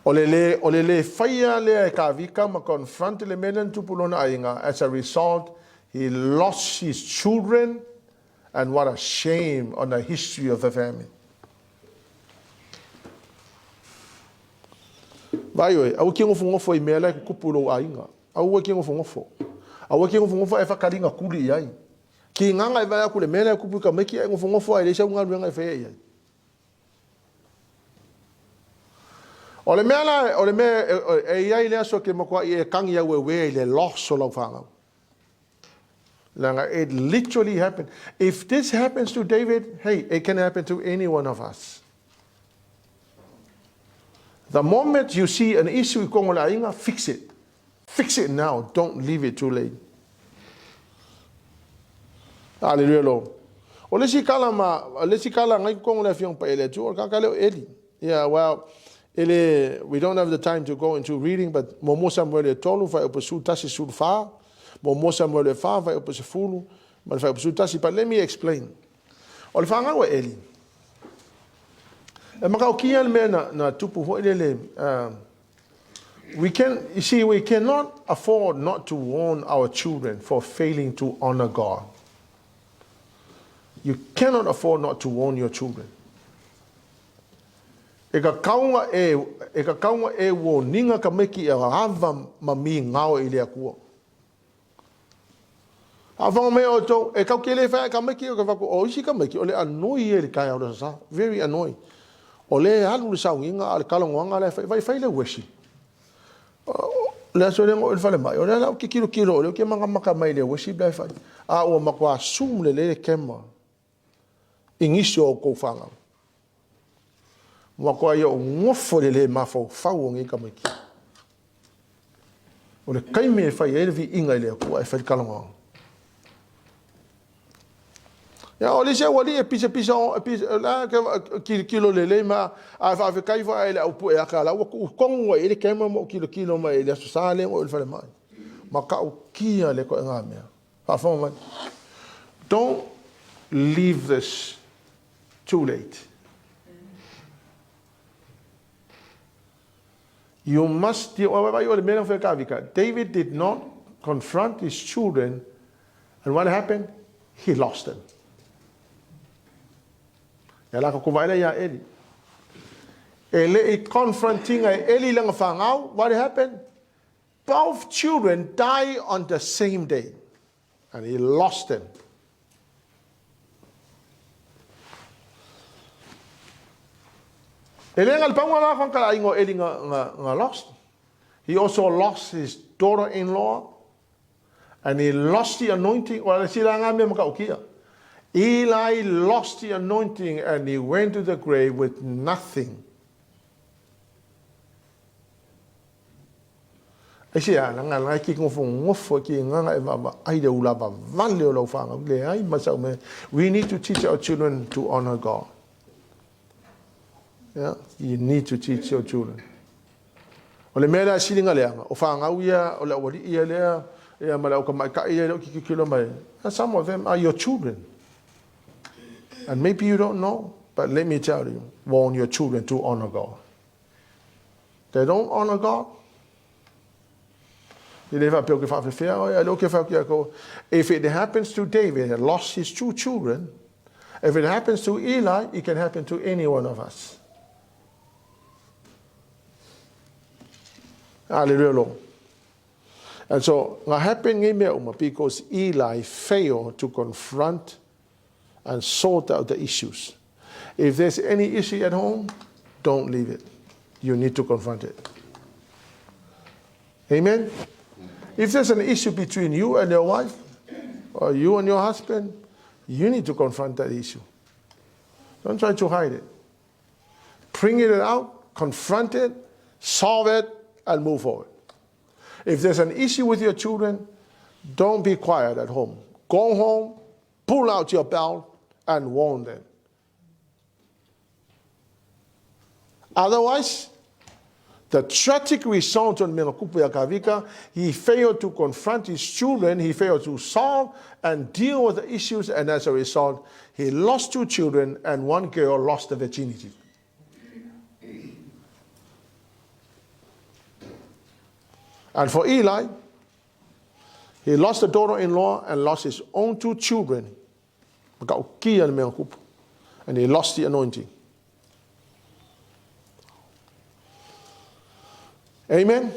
O le le, o le le whaia lea e Kavika ma confront le mea lea na tupu lona aiga. As a result, he lost his children and what a shame on the history of the family. Vaai oe, aua ke nofonofo i mea la e kukupu i lou aiga. Aua ke nofonofo. Aua ke nofonofo ae whakaringa kuli i ai. Ki nganga e vae aku le mea la e kupu i ka meki ae nofonofo ai leai sau galuega e whaia i ai. O le mea la, o le mea e i ai le aso ke makuaʻi e tangi au e wea i le loss o lau whanau. Leaga it literally happened. If this happens to David, hey, it can happen to any one of us. The moment you see an issue i totonu o le aiga, fix it. Fix it now, don't leave it too late. Aleluia Lord. O le isi kala ma, le isi kala ngai totonu o le Afioga Paia a le Atua, o le tagata lea o Eli. Yeah, well, e le, we don't have the time to go into reading, but muamua Samuele e 3, fuaiupu 11, 14, muamua Samuele e 4, fuaiupu 10, ma le fuaiupu 11, but let me explain. O le fanau a Eli, e matautia le mea na, na tupu foi lele, we can, you see, we cannot afford not to warn our children for failing to honor God. You cannot afford not to warn your children. E ka kaunga e, e ka kaunga e warninga ka meki e ava ma mi ngao i le akua. A whanga mai o tau, e kau ke le whai ka meki o ka whaku, o isi ka meki, o le anoi e le kai au le sasa, very annoying. O le alu le saunginga, a le kalongoanga le whai, whai le wesi. Le aso le ngo le fale mai, o le ala o ke kilo kilo, o le o ke manga maka mai le wesi blai whai. A ua makua assume le le kema, i nisi o outou fanau. Matua ia o gofo le le mafaufau o nei tamaiti. O le taimi e fai ai le viiga i le Atua e fai le talanoaga. Ia o le isi aualii e pisapisa o pisa la ke kilokilo lelei ma a faafetai foi ai le au pue aka la ua tuu tonu ai i le camera ma ou kilokilo mai i le Aso Sa lea na oo i le falemai. Matautia le ituaiga mea. Faafofoga mai. Don't leave this too late. You must deal. David did not confront his children, and what happened? He lost them. Ia la ka kuvaela ia Eli. E le i confronting e Eli langa whangau, what happened? Both children die on the same day and he lost them. E le nga paunga la ka la ingo Eli nga, nga, nga lost. He also lost his daughter-in-law and he lost the anointing. Well, si la nga me maka ukia. Eli lost the anointing and he went to the grave with nothing. Aisea, leaga la e ki ngofongofo e ki nganga e vaavaai le ulava vale o lau fanau, leai ma sau mea. We need to teach our children to honor God. Yeah, you need to teach your children. O le mea lea silinga leaga, o fanau ia, o le aualii ia lea, ia ma le autamaitai ia lea o kikikilo mai. And some of them are your children. And maybe you don't know, but let me tell you, warn your children to honor God. They don't honor God. E le faapea o ke faafefea oe, a le o ke whao ki a ko. If it happens to David, he lost his two children. If it happens to Eli, it can happen to any one of us. Hallelujah, Lord. And so, nga happen ngai mea uma because Eli failed to confront and sort out the issues. If there's any issue at home, don't leave it. You need to confront it. Amen? If there's an issue between you and your wife, or you and your husband, you need to confront that issue. Don't try to hide it. Bring it out, confront it, solve it, and move forward. If there's an issue with your children, don't be quiet at home. Go home, pull out your belt, and warn them. Otherwise, the tragic result on Mea Kavika, he failed to confront his children, he failed to solve and deal with the issues, and as a result, he lost two children and one girl lost the virginity. And for Eli, he lost a daughter-in-law and lost his own two children. And he lost the anointing. Amen.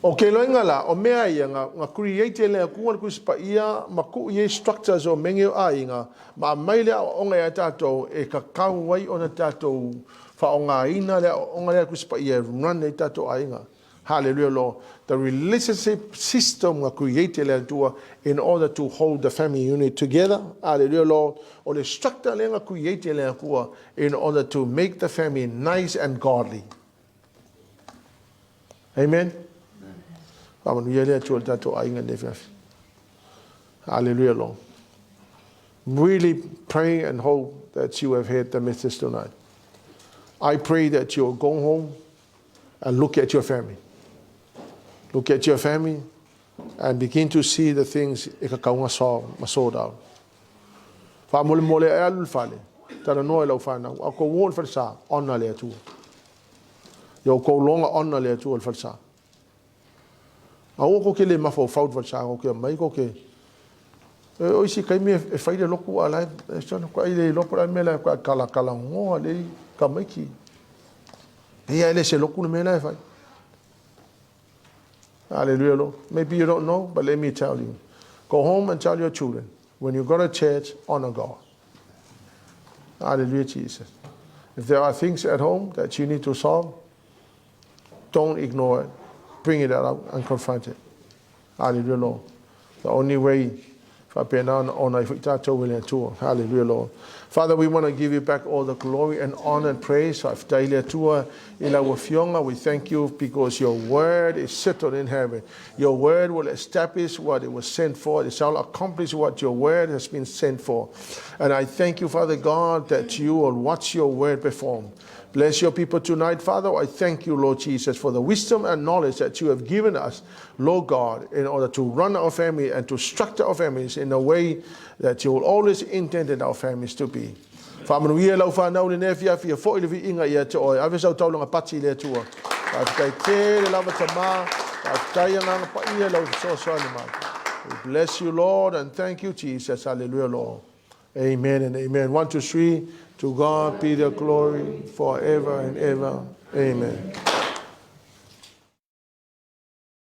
O ke loinga la, o mea ia nga, nga create le akua le kusi pa ia, ma ku ie structures o menge o aiga, ma mai le aoaoga ia tatou e kakau ai ona tatou faaaogaina le aoaoga lea kusi paia e run ai tatou aiga. Hallelujah Lord. The relationship system nga create le Atua in order to hold the family unit together. Hallelujah Lord. O le structure lea nga create le Atua in order to make the family nice and godly. Amen. Faamanuia le Atua i le tatou aiga i lenei afiafi. Hallelujah, Lord. Really pray and hope that you have heard the message tonight. I pray that you'll go home and look at your family. Look at your family and begin to see the things e tatau ona solve ma sort out. Faamolemole e alu i le fale, talanoa i lau fanau, a tou o i le falesa, ona le Atua. Ia outou loga ona le Atua i le falesa. Aua tou te le mafaufau i le falesa, tou te omai tou te... O isi taimi e fai le lotu a o la e e le iloa po o le a le mea la e talatalanoa lelei tamaiti. Pei lava e le o se lotu le mea la e fai. Hallelujah, Lord. Maybe you don't know, but let me tell you. Go home and tell your children, when you go to church, honor God. Hallelujah, Jesus. If there are things at home that you need to solve, don't ignore it. Bring it out and confront it. Hallelujah, Lord. The only way faapena ona ona ai foi tatou e le Atua. Hallelujah, Lord. Father, we want to give you back all the glory and honor and praise. Faafetai le Atua i lau Afioga. We thank you because your word is settled in heaven. Your word will establish what it was sent for. It shall accomplish what your word has been sent for. And I thank you, Father God, that you will watch your word perform. Bless your people tonight, Father. I thank you, Lord Jesus, for the wisdom and knowledge that you have given us, Lord God, in order to run our family and to structure our families in a way that you will always intended our families to be. Faamanuia lau fanau i lenei afiafi, ia foi le viiga ia te oe. Ave sau taulaga pati i le Atua. Faafetai tele lava Tama, faafetai Agaga Paia i lau fesoasoani mai. We bless you, Lord, and thank you, Jesus. Hallelujah, Lord. Amen and amen. 1, 2, 3. To God be the glory forever and ever. Amen.